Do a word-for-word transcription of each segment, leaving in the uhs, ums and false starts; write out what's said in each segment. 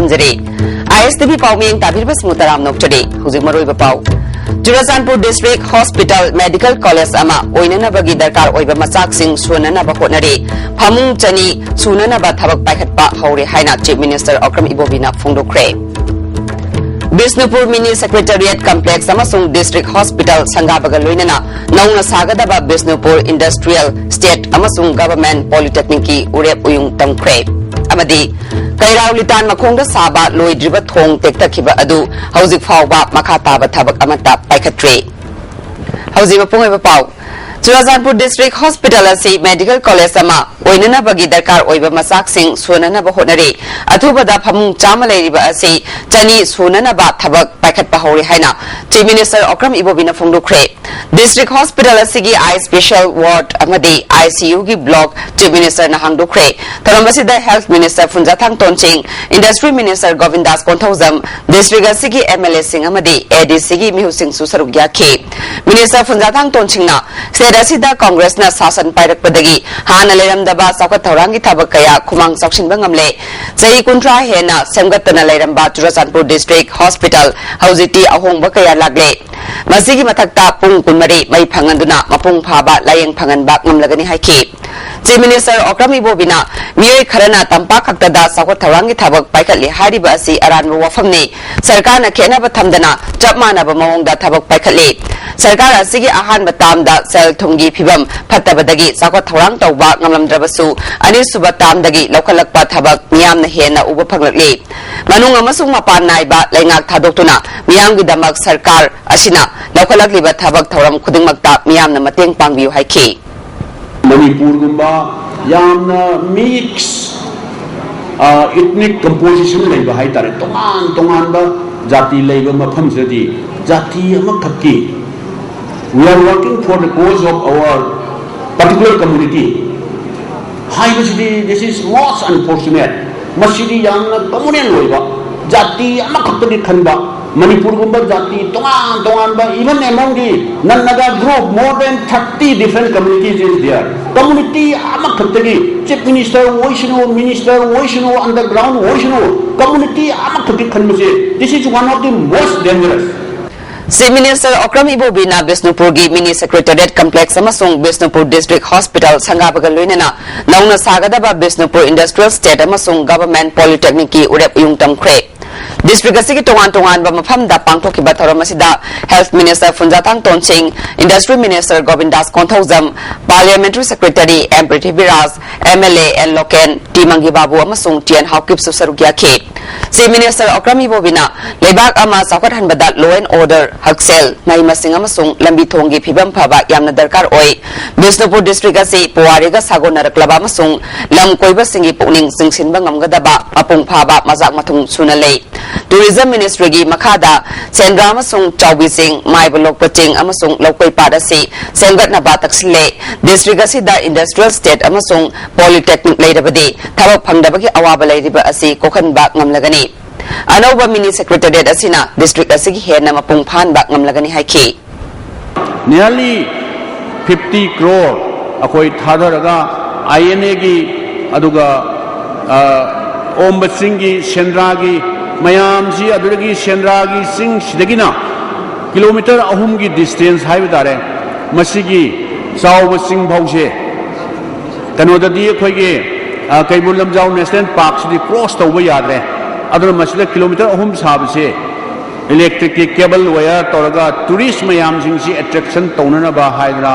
ꯊꯝꯖꯔꯤ꯫ ꯑꯥꯏ S T V ꯄꯥꯎꯃꯤꯌꯦꯡ ꯇꯥꯕꯤꯔꯤꯕꯁꯤꯡꯕꯨ ꯇꯔꯥꯝꯅ ꯑꯣꯛꯆꯔꯤ꯫ ꯍꯧꯖꯤꯛ ꯃꯔꯨꯑꯣꯏꯕ ꯄꯥꯎ꯫ Churachandpur district hospital medical college ꯑꯃ ꯑꯣꯏꯅꯅꯕꯒꯤ ꯗꯔꯀꯥꯔ ꯑꯣꯏꯕ ꯃꯆꯥꯛꯁꯤꯡ ꯁꯨꯅꯅꯕ ꯍꯣꯠꯅꯔꯤ꯫ ꯐꯃꯨꯡ ꯆꯅꯤ ꯁꯨꯅꯅꯕ ꯊꯕꯛ ꯄꯥꯏꯈꯠꯄ ꯍꯧꯔꯦ ꯍꯥꯏꯅ ꯆꯤꯐ ꯃꯤꯅꯤꯁꯇꯔ ꯑꯣꯀ꯭ꯔꯝ ꯏꯕꯣꯕꯤꯅ ꯐꯣꯡꯗꯣꯛꯈ꯭ꯔꯦ꯫ ꯕꯤꯁꯅꯨꯄꯨꯔ ꯃꯤꯅꯤ ꯁꯦꯀ꯭ꯔꯦꯇꯔꯤꯌꯦꯠ ꯀꯝꯄ꯭ꯂꯦꯛꯁ ꯑꯃꯁꯨꯡ ꯗꯤꯁꯇ꯭ꯔꯤꯛ ꯍꯣꯁꯄꯤꯇꯥꯜ ꯁꯪꯒꯥꯕꯒ ꯂꯣꯏꯅꯅ ꯅꯧꯅ ꯁꯥꯒꯗꯕ ꯕꯤꯁꯅꯨꯄꯨꯔ ꯏꯟꯗꯁꯇ꯭ꯔꯤꯌꯦꯜ ꯁ꯭ꯇꯦꯠ ꯑꯃꯁꯨꯡ ꯒꯚꯔꯟꯃꯦꯟꯠ ꯄꯣꯂꯤꯇꯦꯛꯅꯤꯛꯀꯤ ꯎꯔꯦꯞ ꯎꯌꯨꯡ ꯇꯝꯈ꯭ꯔꯦ꯫ ꯑꯃꯗꯤ ꯀꯩꯔꯥꯎ ꯂꯤꯇꯥꯟ ꯃꯈꯣꯡꯗ ꯁꯥꯕ ꯂꯣꯏꯗ꯭ꯔꯤꯕ ꯊꯣꯡ ꯇꯦꯛꯊꯈꯤꯕ ꯑꯗꯨ ꯍꯧꯖꯤꯛ ꯐꯥꯎꯕ ꯃꯈꯥ ꯇꯥꯕ ꯊꯕꯛ ꯑꯃꯠꯇ ꯄꯥꯏꯈꯠꯇ꯭ꯔꯤ꯫ ꯍꯧꯖꯤꯛ ꯃꯄꯨꯡ ꯑꯣꯏꯕ ꯄꯥꯎ꯫ ꯆꯨꯔꯆꯥꯟꯄꯨꯔ ꯗꯤꯁꯇ꯭ꯔꯤꯛ ꯍꯣꯁꯄꯤꯇꯥꯜ ꯑꯁꯤ ꯃꯦꯗꯤꯀꯦꯜ ꯀꯣꯂꯦꯖ ꯑꯃ ꯑꯣꯏꯅꯅꯕꯒꯤ ꯗꯔꯀꯥꯔ ꯑꯣꯏꯕ ꯃꯆꯥꯛꯁꯤꯡ ꯁꯨꯅꯅꯕ ꯍꯣꯠꯅꯔꯤ꯫ ꯑꯊꯨꯕꯗ ꯐꯃꯨꯡ ꯆꯥꯝꯃ ꯂꯩꯔꯤꯕ ꯑꯁꯤ ꯆꯅꯤ ꯁꯨꯅꯅꯕ ꯊꯕꯛ ꯄꯥꯏꯈꯠꯄ ꯍꯧꯔꯤ ꯍꯥꯏꯅ ꯆꯤꯐ ꯃꯤꯅꯤꯁꯇꯔ ꯑꯣꯀ꯭ꯔꯝ ꯏꯕꯣꯕꯤꯅ ꯐꯣꯡꯗꯣꯛꯈ꯭ꯔꯦ꯫ ꯗꯤꯁꯇ꯭ꯔꯤꯛ ꯍꯣꯁꯄꯤꯇꯥꯜ ꯑꯁꯤꯒꯤ ꯑꯥꯏ ꯁ꯭ꯄꯦꯁꯤꯌꯦꯜ ꯋꯥꯔꯗ ꯑꯃꯗꯤ ꯑꯥꯏ ꯁꯤ ꯌꯨꯒꯤ ꯕ꯭ꯂꯣꯛ ꯆꯤꯐ ꯃꯤꯅꯤꯁꯇꯔꯅ ꯍꯥꯡꯗꯣꯛꯈ꯭ꯔꯦ꯫ ꯊꯧꯔꯝ ꯑꯁꯤꯗ health minister Phunzathang Tonsing, industry minister Govindas Konthoujam, district ꯑꯁꯤꯒꯤ ꯑꯦꯝ ꯑꯦꯜ ꯑꯦꯁꯤꯡ ꯑꯃꯗꯤ ꯑꯦ ꯗꯤ ꯁꯤꯒꯤ ꯃꯤꯍꯨꯠꯁꯤꯡꯁꯨ ꯁꯔꯨꯛ ꯌꯥꯈꯤ꯫ ꯃꯤꯅꯤꯁꯇꯔ ꯐꯨꯟꯖꯥꯊꯥꯡ ꯇꯣꯟꯁꯤꯡꯅ ꯁ꯭ꯇꯦꯠ ꯑꯁꯤꯗ ꯀꯪꯒ꯭ꯔꯦꯁꯅ ꯁꯥꯁꯟ ꯄꯥꯏꯔꯛꯄꯗꯒꯤ ꯍꯥꯟꯅ ꯂꯩꯔꯝꯗꯕ ꯆꯥꯎꯈꯠ ꯊꯧꯔꯥꯡꯒꯤ ꯊꯕꯛ ꯀꯌꯥ ꯈꯨꯃꯥꯡ ꯆꯥꯎꯁꯤꯟꯕ ꯉꯝꯂꯦ꯫ ꯆꯍꯤ ꯀꯨꯟꯊ꯭ꯔꯥ ꯍꯦꯟꯅ ꯁꯦꯝꯒꯠꯇꯅ ꯂꯩꯔꯝꯕ ꯆꯨꯔꯆꯥꯟꯄꯨꯔ ꯗꯤꯁꯇ꯭ꯔꯤꯛ ꯍꯣꯁꯄꯤꯇꯥꯜ ꯍꯧꯖꯤꯛꯇꯤ ꯑꯍꯣꯡꯕ ꯀꯌꯥ ꯂꯥꯛꯂꯦ꯫ ꯃꯁꯤꯒꯤ ꯃꯊꯛꯇ ꯄꯨꯡ ꯀꯨꯟꯃꯔꯤ ꯃꯩ ꯐꯪꯍꯟꯗꯨꯅ ꯃꯄꯨꯡ ꯐꯥꯕ ꯂꯥꯌꯦꯡ ꯐꯪꯍꯟꯕ ꯉꯝꯂꯒꯅꯤ ꯍꯥꯏꯈꯤ꯫ ꯆꯤꯐ ꯃꯤꯅꯤꯁꯇꯔ ꯑꯣꯀ꯭ꯔꯝ ꯏꯕꯣꯕꯤꯅ ꯃꯤꯑꯣꯏ ꯈꯔꯅ ꯇꯝꯄꯥꯛ ꯈꯛꯇꯗ ꯆꯥꯎꯈꯠ ꯊꯧꯔꯥꯡꯒꯤ ꯊꯕꯛ ꯄꯥꯏꯈꯠꯂꯤ ꯍꯥꯏꯔꯤꯕ ꯑꯁꯤ ꯑꯔꯥꯟꯕ ꯋꯥꯐꯝꯅꯤ꯫ ꯁꯔꯀꯥꯔꯅ ꯈꯦꯠꯅꯕ ꯊꯝꯗꯅ ꯆꯞ ꯃꯥꯟꯅꯕ ꯃꯑꯣꯡꯗ ꯊꯕꯛ ꯄꯥꯏꯈꯠꯂꯤ꯫ ꯁꯔꯀꯥꯔ ꯑꯁꯤꯒꯤ ꯑꯍꯥꯟꯕ ꯇꯥꯝꯗ ꯁꯦꯜ ꯊꯨꯝꯒꯤ ꯐꯤꯕꯝ ꯐꯠꯇꯕꯗꯒꯤ ꯆꯥꯎꯈꯠ ꯊꯧꯔꯥꯡ ꯇꯧꯕ ꯉꯝꯂꯝꯗ꯭ꯔꯕꯁꯨ, ꯑꯅꯤꯁꯨꯕ ꯇꯥꯝꯗꯒꯤ ꯂꯧꯈꯠꯂꯛꯄ ꯊꯕꯛ ꯃꯤꯌꯥꯝꯅ ꯍꯦꯟꯅ ꯎꯕ ꯐꯪꯂꯛꯂꯤ꯫ ꯃꯅꯨꯡ ꯑꯃꯁꯨꯡ ꯃꯄꯥꯟ ꯅꯥꯏꯕ ꯂꯩꯉꯥꯛ ꯊꯥꯗꯣꯛꯇꯨꯅ ꯃꯤꯌꯥꯝꯒꯤꯗꯃꯛ ꯁꯔꯀꯥꯔ ꯑꯁꯤꯅ ꯂꯧꯈꯠꯂꯛꯂꯤꯕ ꯊꯕꯛ ꯊꯧꯔꯝ ꯈꯨꯗꯤꯡꯃꯛꯇ ꯃꯤꯌꯥꯝꯅ ꯃꯇꯦꯡ ꯄꯥꯡꯕꯤꯌꯨ ꯍꯥꯏꯈꯤ꯫ ꯃꯅꯤꯄꯨꯔꯒꯨꯝꯕ ꯌꯥꯝꯅ ꯃꯤꯛꯁ ꯏꯊꯅꯤꯛ ꯀꯝꯄꯣꯖꯤꯁꯟ ꯂꯩꯕ ꯍꯥꯏꯇꯥꯔꯦ, ꯇꯣꯉꯥꯟ ꯇꯣꯉꯥꯟꯕ ꯖꯥꯇꯤ ꯂꯩꯕ ꯃꯐꯝꯁꯤꯗꯗꯤ ꯖꯥꯇꯤ ꯑꯃꯈꯛꯀꯤ "We are working for the cause of our particular community" ꯍꯥꯏꯕꯁꯤꯗꯤ, this is most unfortunate. ꯃꯁꯤꯗꯤ ꯌꯥꯝꯅ ꯀꯃꯟ ꯑꯣꯏꯕ, ꯖꯥꯇꯤ ꯑꯃꯈꯛꯇꯗꯤ ꯈꯟꯕ, ꯃꯅꯤꯄꯨꯔꯒꯨꯝꯕ ꯖꯥꯇꯤ ꯇꯣꯉꯥꯟ ꯇꯣꯉꯥꯟꯕ, even among the non-Naga group, more than thirty different communities is there. Community ꯑꯃꯈꯛꯇꯒꯤ chief minister ꯑꯣꯏꯁꯅꯨ, minister ꯑꯣꯏꯁꯅꯨ, underground ꯑꯣꯏꯁꯅꯨ, community ꯑꯃꯈꯛꯀꯤ ꯈꯟꯕꯁꯦ, this is one of the most dangerous. Chief Minister Okram Ibobi ꯅ ꯕꯤꯁꯅꯨꯄꯨꯔꯒꯤ Mini Secretariat Complex ꯑꯃꯁꯨꯡ Bishnupur District Hospital ꯁꯪꯒꯥꯕꯒ ꯂꯣꯏꯅꯅ ꯅꯧꯅ ꯁꯥꯒꯗꯕ Bishnupur Industrial Estate ꯑꯃꯁꯨꯡ Government Polytechnic ꯀꯤ ꯎꯔꯦꯞ ꯎꯌꯨꯡ ꯇꯝꯈ꯭ꯔꯦ꯫ District ꯑꯁꯤꯒꯤ ꯇꯣꯉꯥꯟ ꯇꯣꯉꯥꯟꯕ ꯃꯐꯝꯗ ꯄꯥꯡꯊꯣꯛꯈꯤꯕ ꯊꯧꯔꯝ ꯑꯁꯤꯗ Health Minister Phunzathang Tonsing, Industry Minister Govindas Konthoujam, Parliamentary Secretary M Prithviraj, MLA N Loken, T Mangi Babu ꯑꯃꯁꯨꯡ ꯇꯤ ꯑꯦꯟ ꯍꯥꯎꯀꯤꯞꯁꯨ ꯁꯔꯨꯛ ꯌꯥꯈꯤ꯫ Chief Minister Okram Ibobi ꯅ ꯂꯩꯕꯥꯛ ꯑꯃ ꯆꯥꯎꯈꯠꯍꯟꯕꯗ law and order, ꯍꯛꯁꯦꯜ, ꯃꯍꯩ ꯃꯁꯤꯡ ꯑꯃꯁꯨꯡ ꯂꯝꯕꯤ ꯊꯣꯡꯒꯤ ꯐꯤꯕꯝ ꯐꯕ ꯌꯥꯝꯅ ꯗꯔꯀꯥꯔ ꯑꯣꯏ꯫ ꯕꯤꯁꯅꯨꯄꯨꯔ District ꯑꯁꯤ ꯄꯨꯋꯥꯔꯤꯒ ꯁꯥꯒꯣꯟꯅꯔꯛꯂꯕ ꯑꯃꯁꯨꯡ ꯂꯝ ꯀꯣꯏꯕꯁꯤꯡꯒꯤ ꯄꯨꯛꯅꯤꯡ ꯆꯤꯡꯁꯤꯟꯕ ꯉꯝꯒꯗꯕ ꯃꯄꯨꯡ ꯐꯥꯕ ꯃꯆꯥꯛ ꯃꯊꯨꯝ ꯁꯨꯅ ꯂꯩ꯫ Tourism Ministry ꯒꯤ ꯃꯈꯥꯗ ꯁꯦꯟꯗ꯭ꯔꯥ ꯑꯃꯁꯨꯡ ꯆꯥꯎꯕꯤ ꯆꯤꯡ, ꯃꯥꯏꯕ ꯂꯣꯛꯄ ꯆꯤꯡ ꯑꯃꯁꯨꯡ ꯂꯧꯀꯣꯏ ꯄꯥꯠ ꯑꯁꯤ ꯁꯦꯝꯒꯠꯅꯕ ꯇꯛꯁꯤꯜꯂꯦ꯫ District ꯑꯁꯤꯗ Industrial Estate ꯑꯃꯁꯨꯡ Polytechnic ꯂꯩꯔꯕꯗꯤ ꯊꯕꯛ ꯐꯪꯗꯕꯒꯤ ꯑꯋꯥꯕ ꯂꯩꯔꯤꯕ ꯑꯁꯤ ꯀꯣꯛꯍꯟꯕ ꯉꯝꯂꯒꯅꯤ꯫ ꯑꯅꯧꯕ Mini Secretariat ꯑꯁꯤꯅ District ꯑꯁꯤꯒꯤ ꯍꯦꯟꯅ ꯃꯄꯨꯡ ꯐꯥꯍꯟꯕ ꯉꯝꯂꯒꯅꯤ ꯍꯥꯏꯈꯤ꯫ Nearly fifty crore ꯑꯩꯈꯣꯏ ꯊꯥꯗꯔꯒ ꯑꯥꯏ ꯑꯦꯟ ꯑꯦꯒꯤ, ꯑꯗꯨꯒ ꯑꯣꯝꯕ ꯆꯤꯡꯒꯤ, ꯁꯦꯟꯗ꯭ꯔꯥꯒꯤ ꯃꯌꯥꯝꯁꯤ, ꯑꯗꯨꯗꯒꯤ ꯁꯦꯟꯗ꯭ꯔꯥꯒꯤ ꯆꯤꯡꯁꯤꯗꯒꯤꯅ ꯀꯤꯂꯣꯃꯤꯇꯔ ꯑꯍꯨꯝꯒꯤ distance ꯍꯥꯏꯕ ꯇꯥꯔꯦ, ꯃꯁꯤꯒꯤ ꯆꯥꯎꯕ ꯆꯤꯡ ꯐꯥꯎꯁꯦ ꯀꯩꯅꯣꯗꯗꯤ ꯑꯩꯈꯣꯏꯒꯤ ꯀꯩꯕꯨꯜ ꯂꯝꯖꯥꯎ National Park ꯁꯤꯗꯤ cross ꯇꯧꯕ ꯌꯥꯗ꯭ꯔꯦ꯫ ꯑꯗꯨꯅ ꯃꯁꯤꯗ ꯀꯤꯂꯣꯃꯤꯇꯔ ꯑꯍꯨꯝ ꯁꯥꯕꯁꯦ electric ꯀꯤ cable wire ꯇꯧꯔꯒ tourist ꯃꯌꯥꯝꯁꯤꯡꯁꯤ attraction ꯇꯧꯅꯅꯕ ꯍꯥꯏꯗꯅ,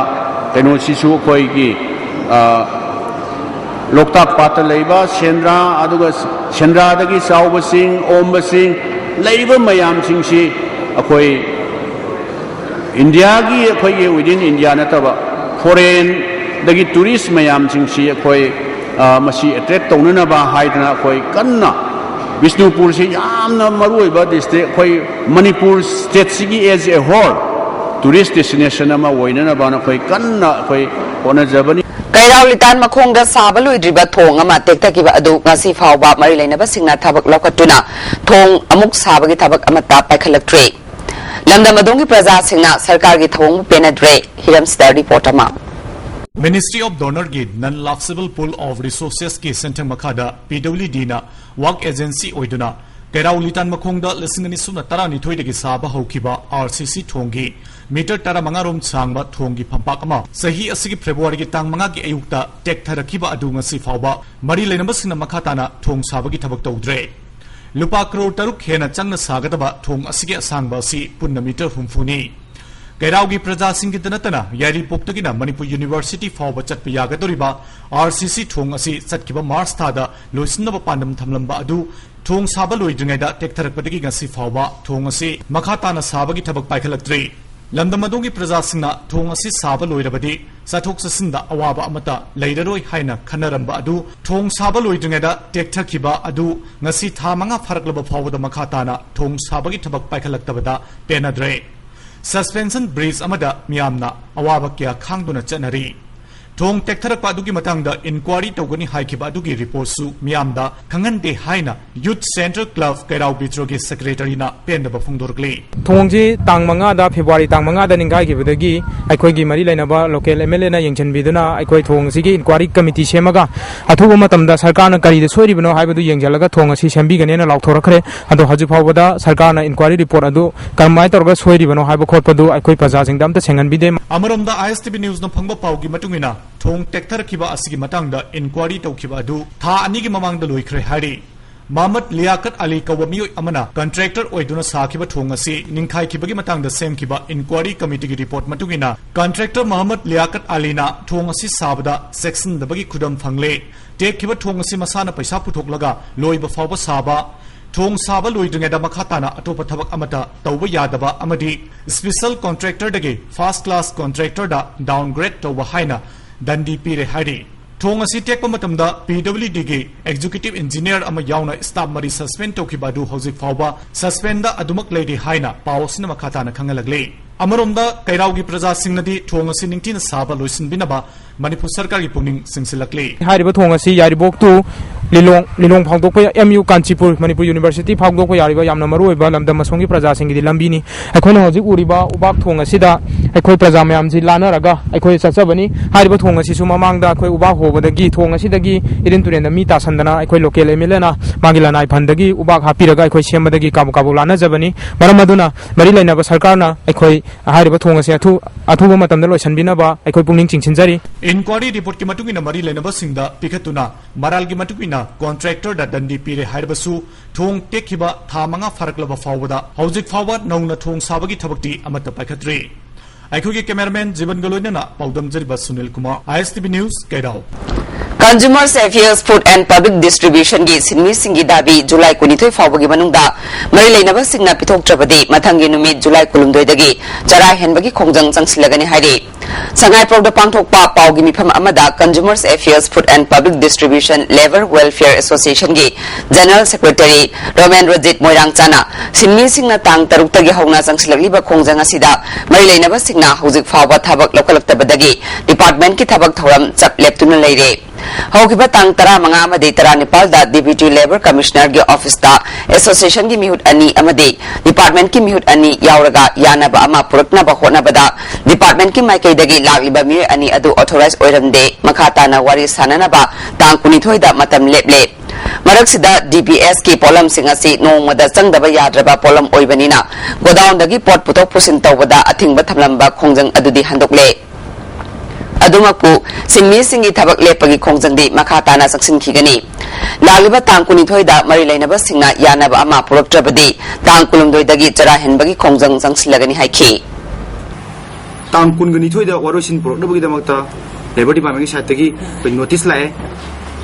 ꯀꯩꯅꯣꯁꯤꯁꯨ ꯑꯩꯈꯣꯏꯒꯤ ꯂꯣꯛꯇꯥꯛ ꯄꯥꯠꯇ ꯂꯩꯕ ꯁꯦꯟꯗ꯭ꯔꯥ, ꯑꯗꯨꯒ ꯁꯦꯟꯗ꯭ꯔꯥꯗꯒꯤ ꯆꯥꯎꯕ ꯆꯤꯡ, ꯑꯣꯝꯕ ꯆꯤꯡ ꯂꯩꯔꯤꯕ ꯃꯌꯥꯝꯁꯤꯡꯁꯤ ꯑꯩꯈꯣꯏ ꯏꯟꯗꯤꯌꯥꯒꯤ, ꯑꯩꯈꯣꯏꯒꯤ within India ꯅꯠꯇꯕ foreign ꯗꯒꯤ tourist ꯃꯌꯥꯝꯁꯤꯡꯁꯤ ꯑꯩꯈꯣꯏ ꯃꯁꯤ attract ꯇꯧꯅꯅꯕ ꯍꯥꯏꯗꯅ ꯑꯩꯈꯣꯏ ꯀꯟꯅ, ꯕꯤꯁꯅꯨꯄꯨꯔꯁꯤ ꯌꯥꯝꯅ ꯃꯔꯨꯑꯣꯏꯕ district, ꯑꯩꯈꯣꯏ ꯃꯅꯤꯄꯨꯔ state ꯁꯤꯒꯤ as a whole tourist destination ꯑꯃ ꯑꯣꯏꯅꯅꯕꯅ ꯑꯩꯈꯣꯏ ꯀꯟꯅ ꯑꯩꯈꯣꯏ ꯍꯣꯠꯅꯖꯕꯅꯤ꯫ ꯀꯩꯔꯥꯎ ꯂꯤꯇꯥꯟ ꯃꯈꯣꯡꯗ ꯁꯥꯕ ꯂꯣꯏꯗ꯭ꯔꯤꯕ ꯊꯣꯡ ꯑꯃ ꯇꯦꯛꯊꯈꯤꯕ ꯑꯗꯨ ꯉꯁꯤ ꯐꯥꯎꯕ ꯃꯔꯤ ꯂꯩꯅꯕꯁꯤꯡꯅ ꯊꯕꯛ ꯂꯧꯈꯠꯇꯨꯅ ꯊꯣꯡ ꯑꯃꯨꯛ ꯁꯥꯕꯒꯤ ꯊꯕꯛ ꯑꯃꯠꯇ ꯄꯥꯏꯈꯠꯂꯛꯇ꯭ꯔꯤ꯫ ꯂꯝꯗꯝ ꯑꯗꯣꯝꯒꯤ ꯄ꯭ꯔꯖꯥꯁꯤꯡꯅ ꯁꯔꯀꯥꯔꯒꯤ ꯊꯧꯑꯣꯡꯕꯨ ꯄꯦꯟꯅꯗ꯭ꯔꯦ꯫ ꯍꯤꯔꯝꯁꯤꯗ ꯔꯤꯄꯣꯔꯠ ꯑꯃ꯫ Ministry of Donor ꯒꯤ Non Lapsable Pool of Resources ꯀꯤ ꯁꯦꯟꯊꯪ ꯃꯈꯥꯗ P W D ꯅ ꯋꯥꯔꯛ ꯑꯦꯖꯦꯟꯁꯤ ꯑꯣꯏꯗꯨꯅ ꯀꯩꯔꯥꯎ ꯂꯤꯇꯥꯟ ꯃꯈꯣꯡꯗ ꯂꯤꯁꯤꯡ ꯑꯅꯤ ꯁꯨꯞꯅ ꯇꯔꯥꯅꯤꯊꯣꯏꯗꯒꯤ ꯁꯥꯕ ꯍꯧꯈꯤꯕ R C C ꯊꯣꯡꯒꯤ ꯃꯤꯇꯔ ꯇꯔꯥꯃꯉꯥ ꯔꯣꯝ ꯁꯥꯡꯕ ꯊꯣꯡꯒꯤ ꯐꯝꯄꯥꯛ ꯑꯃ ꯆꯍꯤ ꯑꯁꯤꯒꯤ ꯐꯦꯕ꯭ꯔꯨꯋꯥꯔꯤꯒꯤ ꯇꯥꯡ ꯃꯉꯥꯒꯤ ꯑꯌꯨꯛꯇ ꯇꯦꯛꯊꯔꯛꯈꯤꯕ ꯑꯗꯨ ꯉꯁꯤ ꯐꯥꯎꯕ ꯃꯔꯤ ꯂꯩꯅꯕꯁꯤꯡꯅ ꯃꯈꯥ ꯇꯥꯅ ꯊꯣꯡ ꯁꯥꯕꯒꯤ ꯊꯕꯛ ꯇꯧꯗ꯭ꯔꯦ꯫ ꯂꯨꯄꯥ ꯀ꯭ꯔꯣꯔ ꯇꯔꯨꯛ ꯍꯦꯟꯅ ꯆꯪꯅ ꯁꯥꯒꯗꯕ ꯊꯣꯡ ꯑꯁꯤꯒꯤ ꯑꯁꯥꯡꯕ ꯑꯁꯤ ꯄꯨꯟꯅ ꯃꯤꯇꯔ ꯍꯨꯝꯐꯨꯅꯤ꯫ ꯀꯩꯔꯥꯎꯒꯤ ꯄ꯭ꯔꯖꯥꯁꯤꯡꯒꯤꯗ ꯅꯠꯇꯅ ꯌꯥꯏꯔꯤꯄꯣꯛꯇꯒꯤꯅ ꯃꯅꯤꯄꯨꯔ ꯌꯨꯅꯤꯚꯔꯁꯤꯇꯤ ꯐꯥꯎꯕ ꯆꯠꯄ ꯌꯥꯒꯗꯧꯔꯤꯕ R C C ꯊꯣꯡ ꯑꯁꯤ ꯆꯠꯈꯤꯕ ꯃꯥꯔꯆ ꯊꯥꯗ ꯂꯣꯏꯁꯤꯟꯅꯕ ꯄꯥꯟꯗꯝ ꯊꯝꯂꯝꯕ ꯑꯗꯨ ꯊꯣꯡ ꯁꯥꯕ ꯂꯣꯏꯗ꯭ꯔꯤꯉꯩꯗ ꯇꯦꯛꯊꯔꯛꯄꯗꯒꯤ ꯉꯁꯤ ꯐꯥꯎꯕ ꯊꯣꯡ ꯑꯁꯤ ꯃꯈꯥ ꯇꯥꯅ ꯁꯥꯕꯒꯤ ꯊꯕꯛ ꯄꯥꯏꯈꯠꯂꯛꯇ꯭ꯔꯤ꯫ ꯂꯝꯗꯝ ꯑꯗꯣꯝꯒꯤ ꯄ꯭ꯔꯖꯥꯁꯤꯡꯅ ꯊꯣꯡ ꯑꯁꯤ ꯁꯥꯕ ꯂꯣꯏꯔꯕꯗꯤ ꯆꯠꯊꯣꯛ ꯆꯠꯁꯤꯟꯗ ꯑꯋꯥꯕ ꯑꯃꯠꯇ ꯂꯩꯔꯔꯣꯏ ꯍꯥꯏꯅ ꯈꯟꯅꯔꯝꯕ ꯑꯗꯨ ꯊꯣꯡ ꯁꯥꯕ ꯂꯣꯏꯗ꯭ꯔꯤꯉꯩꯗ ꯇꯦꯛꯊꯈꯤꯕ ꯑꯗꯨ ꯉꯁꯤ ꯊꯥ ꯃꯉꯥ ꯐꯥꯔꯛꯂꯕ ꯐꯥꯎꯕꯗ ꯃꯈꯥ ꯇꯥꯅ ꯊꯣꯡ ꯁꯥꯕꯒꯤ ꯊꯕꯛ ꯄꯥꯏꯈꯠꯂꯛꯇꯕꯗ ꯄꯦꯟꯅꯗ꯭ꯔꯦ꯫ Suspension bridge ꯑꯃꯗ ꯃꯤꯌꯥꯝꯅ ꯑꯋꯥꯕ ꯀꯌꯥ ꯈꯥꯡꯗꯨꯅ ꯆꯠꯅꯔꯤ꯫ ꯊꯣꯡ ꯇꯦꯛꯊꯔꯛꯄ ꯑꯗꯨꯒꯤ ꯃꯇꯥꯡꯗ ꯏꯟꯀ꯭ꯋꯥꯔꯤ ꯇꯧꯒꯅꯤ ꯍꯥꯏꯈꯤꯕ ꯑꯗꯨꯒꯤ ꯔꯤꯄꯣꯔꯠꯁꯨ ꯃꯤꯌꯥꯝꯗ ꯈꯪꯍꯟꯗꯦ ꯍꯥꯏꯅ Youth Central Club ꯀꯩꯔꯥꯎ ꯕꯤꯇ꯭ꯔꯣꯒꯤ ꯁꯦꯀ꯭ꯔꯦꯇꯔꯤꯅ ꯄꯦꯟꯗꯕ ꯐꯣꯡꯗꯣꯔꯛꯂꯤ꯫ ꯊꯣꯡꯁꯤ ꯇꯥꯡ ꯃꯉꯥꯗ, ꯐꯦꯕ꯭ꯔꯨꯋꯥꯔꯤ ꯇꯥꯡ ꯃꯉꯥꯗ ꯅꯤꯡꯈꯥꯏꯈꯤꯕꯗꯒꯤ ꯑꯩꯈꯣꯏꯒꯤ ꯃꯔꯤ ꯂꯩꯅꯕ ꯂꯣꯀꯦꯜ M L A ꯅ ꯌꯦꯡꯁꯤꯟꯕꯤꯗꯨꯅ ꯑꯩꯈꯣꯏ ꯊꯣꯡꯁꯤꯒꯤ ꯏꯟꯀ꯭ꯋꯥꯔꯤ ꯀꯃꯤꯇꯤ ꯁꯦꯝꯃꯒ ꯑꯊꯨꯕ ꯃꯇꯝꯗ ꯁꯔꯀꯥꯔꯅ ꯀꯔꯤꯗ ꯁꯣꯏꯔꯤꯕꯅꯣ ꯍꯥꯏꯕꯗꯨ ꯌꯦꯡꯁꯤꯜꯂꯒ ꯊꯣꯡ ꯑꯁꯤ ꯁꯦꯝꯕꯤꯒꯅꯦꯅ ꯂꯥꯎꯊꯣꯔꯛꯈ꯭ꯔꯦ꯫ ꯑꯗꯣ ꯍꯧꯖꯤꯛ ꯐꯥꯎꯕꯗ ꯁꯔꯀꯥꯔꯅ ꯏꯟꯀ꯭ꯋꯥꯔꯤ ꯔꯤꯄꯣꯔꯠ ꯑꯗꯨ ꯀꯔꯝꯍꯥꯏꯅ ꯇꯧꯔꯒ ꯁꯣꯏꯔꯤꯕꯅꯣ ꯍꯥꯏꯕ ꯈꯣꯠꯄꯗꯨ ꯑꯩꯈꯣꯏ ꯄ꯭ꯔꯖꯥꯁꯤꯡꯗ ꯑꯝꯇ ꯁꯦꯡꯍꯟꯕꯤꯗꯦ꯫ ꯑꯃꯔꯣꯝꯗ I S T V News ꯅ ꯐꯪꯕ ꯄꯥꯎꯒꯤ ꯃꯇꯨꯡ ꯏꯟꯅ ꯊꯣꯡ ꯇꯦꯛꯊꯔꯛꯈꯤꯕ ꯑꯁꯤꯒꯤ ꯃꯇꯥꯡꯗ ꯏꯟꯀ꯭ꯋꯥꯔꯤ ꯇꯧꯈꯤꯕ ꯑꯗꯨ ꯊꯥ ꯑꯅꯤꯒꯤ ꯃꯃꯥꯡꯗ ꯂꯣꯏꯈ꯭ꯔꯦ ꯍꯥꯏꯔꯤ꯫ ꯃꯍꯃꯗ ꯂꯤꯌꯥꯀꯠ ꯑꯂꯤ ꯀꯧꯕ ꯃꯤꯑꯣꯏ ꯑꯃꯅ ꯀꯟꯇ꯭ꯔꯦꯛꯇꯔ ꯑꯣꯏꯗꯨꯅ ꯁꯥꯈꯤꯕ ꯊꯣꯡ ꯑꯁꯤ ꯅꯤꯡꯈꯥꯏꯈꯤꯕꯒꯤ ꯃꯇꯥꯡꯗ ꯁꯦꯝꯈꯤꯕ ꯏꯟꯀ꯭ꯋꯥꯔꯤ ꯀꯃꯤꯇꯤꯒꯤ ꯔꯤꯄꯣꯔꯠ ꯃꯇꯨꯡ ꯏꯟꯅ ꯀꯟꯇ꯭ꯔꯦꯛꯇꯔ ꯃꯍꯃꯗ ꯂꯤꯌꯥꯀꯠ ꯑꯂꯤꯅ ꯊꯣꯡ ꯑꯁꯤ ꯁꯥꯕꯗ ꯆꯦꯛꯁꯤꯟꯗꯕꯒꯤ ꯈꯨꯗꯝ ꯐꯪꯂꯦ꯫ ꯇꯦꯛꯈꯤꯕ ꯊꯣꯡ ꯑꯁꯤ ꯃꯁꯥꯅ ꯄꯩꯁꯥ ꯄꯨꯊꯣꯛꯂꯒ ꯂꯣꯏꯕ ꯐꯥꯎꯕ ꯁꯥꯕ, ꯊꯣꯡ ꯁꯥꯕ ꯂꯣꯏꯗ꯭ꯔꯤꯉꯩꯗ ꯃꯈꯥ ꯇꯥꯅ ꯑꯇꯣꯞꯄ ꯊꯕꯛ ꯑꯃꯠꯇ ꯇꯧꯕ ꯌꯥꯗꯕ ꯑꯃꯗꯤ special contractor ꯗꯒꯤ first class contractor ꯗ downgrade ꯇꯧꯕ ꯍꯥꯏꯅ ꯗꯟꯗꯤ ꯄꯤꯔꯦ ꯍꯥꯏꯔꯤ꯫ ꯊꯣꯡ ꯑꯁꯤ ꯇꯦꯛꯄ ꯃꯇꯝꯗ P W D ꯒꯤ executive engineer ꯑꯃ ꯌꯥꯎꯅ staff ꯃꯔꯤ suspend ꯇꯧꯈꯤꯕ ꯑꯗꯨ ꯍꯧꯖꯤꯛ ꯐꯥꯎꯕ suspend ꯗ ꯑꯗꯨꯃꯛ ꯂꯩꯔꯤ ꯍꯥꯏꯅ ꯄꯥꯎ ꯑꯁꯤꯅ ꯃꯈꯥ ꯇꯥꯅ ꯈꯪꯍꯜꯂꯛꯂꯤ꯫ ꯑꯃꯔꯣꯝꯗ ꯀꯩꯔꯥꯎꯒꯤ ꯄ꯭ꯔꯖꯥꯁꯤꯡꯅꯗꯤ ꯊꯣꯡ ꯑꯁꯤ ꯅꯤꯡꯊꯤꯅ ꯁꯥꯕ ꯂꯣꯏꯁꯤꯟꯕꯤꯅꯕ ꯃꯅꯤꯄꯨꯔ ꯁꯔꯀꯥꯔꯒꯤ ꯄꯨꯛꯅꯤꯡ ꯆꯤꯡꯁꯤꯜꯂꯛꯂꯤ꯫ ꯍꯥꯏꯔꯤꯕ ꯊꯣꯡ ꯑꯁꯤ ꯌꯥꯏꯔꯤꯄꯣꯛ to ꯂꯤꯂꯣꯡ, ꯂꯤꯂꯣꯡ ꯐꯥꯎꯗꯣꯛꯄ M U Kanchipur Manipur university ꯐꯥꯎꯗꯣꯛꯄ ꯌꯥꯔꯤꯕ ꯌꯥꯝꯅ ꯃꯔꯨ ꯑꯣꯏꯕ ꯂꯝꯗꯝ ꯑꯁꯣꯝꯒꯤ ꯄ꯭ꯔꯖꯥꯁꯤꯡꯒꯤꯗꯤ ꯂꯝꯕꯤꯅꯤ꯫ ꯑꯩꯈꯣꯏꯅ ꯍꯧꯖꯤꯛ ꯎꯔꯤꯕ ꯎꯕꯥꯛ ꯊꯣꯡ ꯑꯁꯤꯗ ꯑꯩꯈꯣꯏ ꯄ꯭ꯔꯖꯥ ꯃꯌꯥꯝꯁꯤ ꯂꯥꯟꯅꯔꯒ ꯑꯩꯈꯣꯏ ꯆꯠꯆꯕꯅꯤ꯫ ꯍꯥꯏꯔꯤꯕ ꯊꯣꯡ ꯑꯁꯤꯁꯨ ꯃꯃꯥꯡꯗ ꯑꯩꯈꯣꯏ ꯎꯕꯥꯛ ꯍꯣꯕꯗꯒꯤ ꯊꯣꯡ ꯑꯁꯤꯗꯒꯤ ꯏꯔꯤꯟ ꯇꯨꯔꯦꯟꯗ ꯃꯤ ꯇꯥꯁꯟꯗꯅ ꯑꯩꯈꯣꯏ ꯂꯣꯀꯦꯜ ꯑꯦꯝ ꯑꯦꯜ ꯑꯦꯅ ꯃꯥꯒꯤ ꯂꯅꯥꯏ ꯐꯟꯗꯒꯤ ꯎꯕꯥꯛ ꯍꯥꯞꯄꯤꯔꯒ ꯑꯩꯈꯣꯏ ꯁꯦꯝꯕꯗꯒꯤ ꯀꯥꯕꯣꯛ ꯀꯥꯕꯣꯛ ꯂꯥꯟꯅꯖꯕꯅꯤ꯫ ꯃꯔꯝ ꯑꯗꯨꯅ ꯃꯔꯤ ꯂꯩꯅꯕ ꯁꯔꯀꯥꯔꯅ ꯑꯩꯈꯣꯏ ꯍꯥꯏꯔꯤꯕ ꯊꯣꯡ ꯑꯁꯤ ꯑꯊꯨ-, ꯑꯊꯨꯕ ꯃꯇꯝꯗ ꯂꯣꯏꯁꯤꯟꯕꯤꯅꯕ ꯑꯩꯈꯣꯏ ꯄꯨꯛꯅꯤꯡ ꯆꯤꯡꯁꯤꯟꯖꯔꯤ꯫ ꯏꯟꯀ꯭ꯋꯥꯔꯤ ꯔꯤꯄꯣꯔꯠꯀꯤ ꯃꯇꯨꯡ ꯏꯟꯅ ꯃꯔꯤ ꯂꯩꯅꯕꯁꯤꯡꯗ ꯄꯤꯈꯠꯇꯨꯅ ꯃꯔꯥꯜꯒꯤ ꯃꯇꯨꯡ ꯏꯟꯅ ꯀꯣꯟꯇ꯭ꯔꯦꯛꯇꯔꯗ ꯗꯟꯗꯤ ꯄꯤꯔꯦ ꯍꯥꯏꯔꯕꯁꯨ ꯊꯣꯡ ꯇꯦꯛꯈꯤꯕ ꯊꯥ ꯃꯉꯥ ꯐꯥꯔꯛꯂꯕ ꯐꯥꯎꯕꯗ ꯍꯧꯖꯤꯛ ꯐꯥꯎꯕ ꯅꯧꯅ ꯊꯣꯡ ꯁꯥꯕꯒꯤ ꯊꯕꯛꯇꯤ ꯑꯃꯠꯇ ꯄꯥꯏꯈꯠꯇ꯭ꯔꯤ꯫ ꯑꯩꯈꯣꯏꯒꯤ ꯀꯦꯃꯦꯔꯥꯃꯦꯟ ꯖꯤꯕꯟꯒ ꯂꯣꯏꯅꯅ ꯄꯥꯎꯗꯝꯖꯔꯤꯕ Sunil Kumar, I S T V news, ꯀꯩꯔꯥꯎ꯫ Consumers Affairs, Food and Public Distributionꯒꯤ ꯁꯤꯟꯃꯤꯁꯤꯡꯒꯤ ꯗꯥꯕꯤ ꯖꯨꯂꯥꯏ ꯀꯨꯟꯅꯤꯊꯣꯏ ꯐꯥꯎꯕꯒꯤ ꯃꯅꯨꯡꯗ ꯃꯔꯤ ꯂꯩꯅꯕꯁꯤꯡꯅ ꯄꯤꯊꯣꯛꯇ꯭ꯔꯕꯗꯤ ꯃꯊꯪꯒꯤ ꯅꯨꯃꯤꯠ ꯖꯨꯂꯥꯏ ꯀꯨꯟꯍꯨꯝꯗꯣꯏꯗꯒꯤ ꯆꯔꯥ ꯍꯦꯟꯕꯒꯤ ꯈꯣꯡꯖꯪ ꯆꯪꯁꯤꯜꯂꯒꯅꯤ ꯍꯥꯏꯔꯤ꯫ ꯁꯉꯥꯏꯄ꯭ꯔꯧꯗ ꯄꯥꯡꯊꯣꯛꯄ ꯄꯥꯎꯒꯤ ꯃꯤꯐꯝ ꯑꯃꯗ Consumers Affairs, Food and Public Distribution, Labour Welfare Associationꯒꯤ General Secretary ꯔꯣꯃꯦꯟꯗ꯭ꯔꯖꯤꯠ ꯃꯣꯏꯔꯥꯡꯆꯥꯅ ꯁꯤꯟꯃꯤꯁꯤꯡꯅ ꯇꯥꯡ ꯇꯔꯨꯛꯇꯒꯤ ꯍꯧꯅ ꯆꯪꯁꯤꯜꯂꯛꯂꯤꯕ ꯈꯣꯡꯖꯪ ꯑꯁꯤꯗ ꯃꯔꯤ ꯂꯩꯅꯕꯁꯤꯡꯅ ꯍꯧꯖꯤꯛ ꯐꯥꯎꯕ ꯊꯕꯛ ꯂꯧꯈꯠꯂꯛꯇꯕꯗꯒꯤ departmentꯀꯤ ꯊꯕꯛ ꯊꯧꯔꯝ ꯆꯞ ꯂꯦꯞꯇꯨꯅ ꯂꯩꯔꯦ꯫ ꯍꯧꯈꯤꯕ ꯇꯥꯡ ꯇꯔꯥꯃꯉꯥ ꯑꯃꯗꯤ ꯇꯔꯥꯅꯤꯄꯥꯜꯗ Deputy Labour Commissionerꯒꯤ officeꯇ associationꯒꯤ ꯃꯤꯍꯨꯠ ꯑꯅꯤ ꯑꯃꯗꯤ departmentꯀꯤ ꯃꯤꯍꯨꯠ ꯑꯅꯤ ꯌꯥꯎꯔꯒ ꯌꯥꯅꯕ ꯑꯃ ꯄꯨꯔꯛꯅꯕ ꯍꯣꯠꯅꯕꯗ departmentꯀꯤ ꯃꯥꯏꯀꯩꯗꯒꯤ ꯂꯥꯛꯂꯤꯕ ꯃꯤꯑꯣꯏ ꯑꯅꯤ ꯑꯗꯨ authorize ꯑꯣꯏꯔꯝꯗꯦ꯫ ꯃꯈꯥ ꯇꯥꯅ ꯋꯥꯔꯤ ꯁꯥꯅꯅꯕ ꯇꯥꯡ ꯀꯨꯟꯅꯤꯊꯣꯏꯗ ꯃꯇꯝ ꯂꯦꯞꯂꯦ꯫ ꯃꯔꯛꯁꯤꯗ DPSꯀꯤ ꯄꯣꯠꯂꯝꯁꯤꯡ ꯑꯁꯤ ꯅꯣꯡꯃꯗ ꯆꯪꯗꯕ ꯌꯥꯗ꯭ꯔꯕ ꯄꯣꯠꯂꯝ ꯑꯣꯏꯕꯅꯤꯅ godownꯗꯒꯤ ꯄꯣꯠ ꯄꯨꯊꯣꯛ ꯄꯨꯁꯤꯟ ꯇꯧꯕꯗ ꯑꯊꯤꯡꯕ ꯊꯝꯂꯝꯕ ꯈꯣꯡꯖꯪ ꯑꯗꯨꯗꯤ ꯍꯟꯗꯣꯛꯂꯦ꯫ ꯑꯗꯨꯃꯛꯄꯨ ꯁꯤꯟꯃꯤꯁꯤꯡꯒꯤ ꯊꯕꯛ ꯂꯦꯞꯄꯒꯤ ꯈꯣꯡꯖꯪꯗꯤ ꯃꯈꯥ ꯇꯥꯅ ꯆꯪꯁꯤꯟꯈꯤꯒꯅꯤ꯫ ꯂꯥꯛꯂꯤꯕ ꯇꯥꯡ ꯀꯨꯟꯅꯤꯊꯣꯏꯗ ꯃꯔꯤ ꯂꯩꯅꯕꯁꯤꯡꯅ ꯌꯥꯅꯕ ꯑꯃ ꯄꯨꯔꯛꯇ꯭ꯔꯕꯗꯤ ꯇꯥꯡ ꯀꯨꯟꯍꯨꯝꯗꯣꯏꯗꯒꯤ ꯆꯔꯥ ꯍꯦꯟꯕꯒꯤ ꯈꯣꯡꯖꯪ ꯆꯪꯁꯤꯜꯂꯒꯅꯤ ꯍꯥꯏꯈꯤ꯫ ꯇꯥꯡ ꯀꯨꯟꯒ ꯅꯤꯊꯣꯏꯗ ꯋꯥꯔꯣꯏꯁꯤꯟ ꯄꯨꯔꯛꯅꯕꯒꯤꯗꯃꯛꯇ Labour Departmentꯀꯤ sideꯇꯒꯤ ꯑꯩꯈꯣꯏ notice ꯂꯥꯛꯑꯦ꯫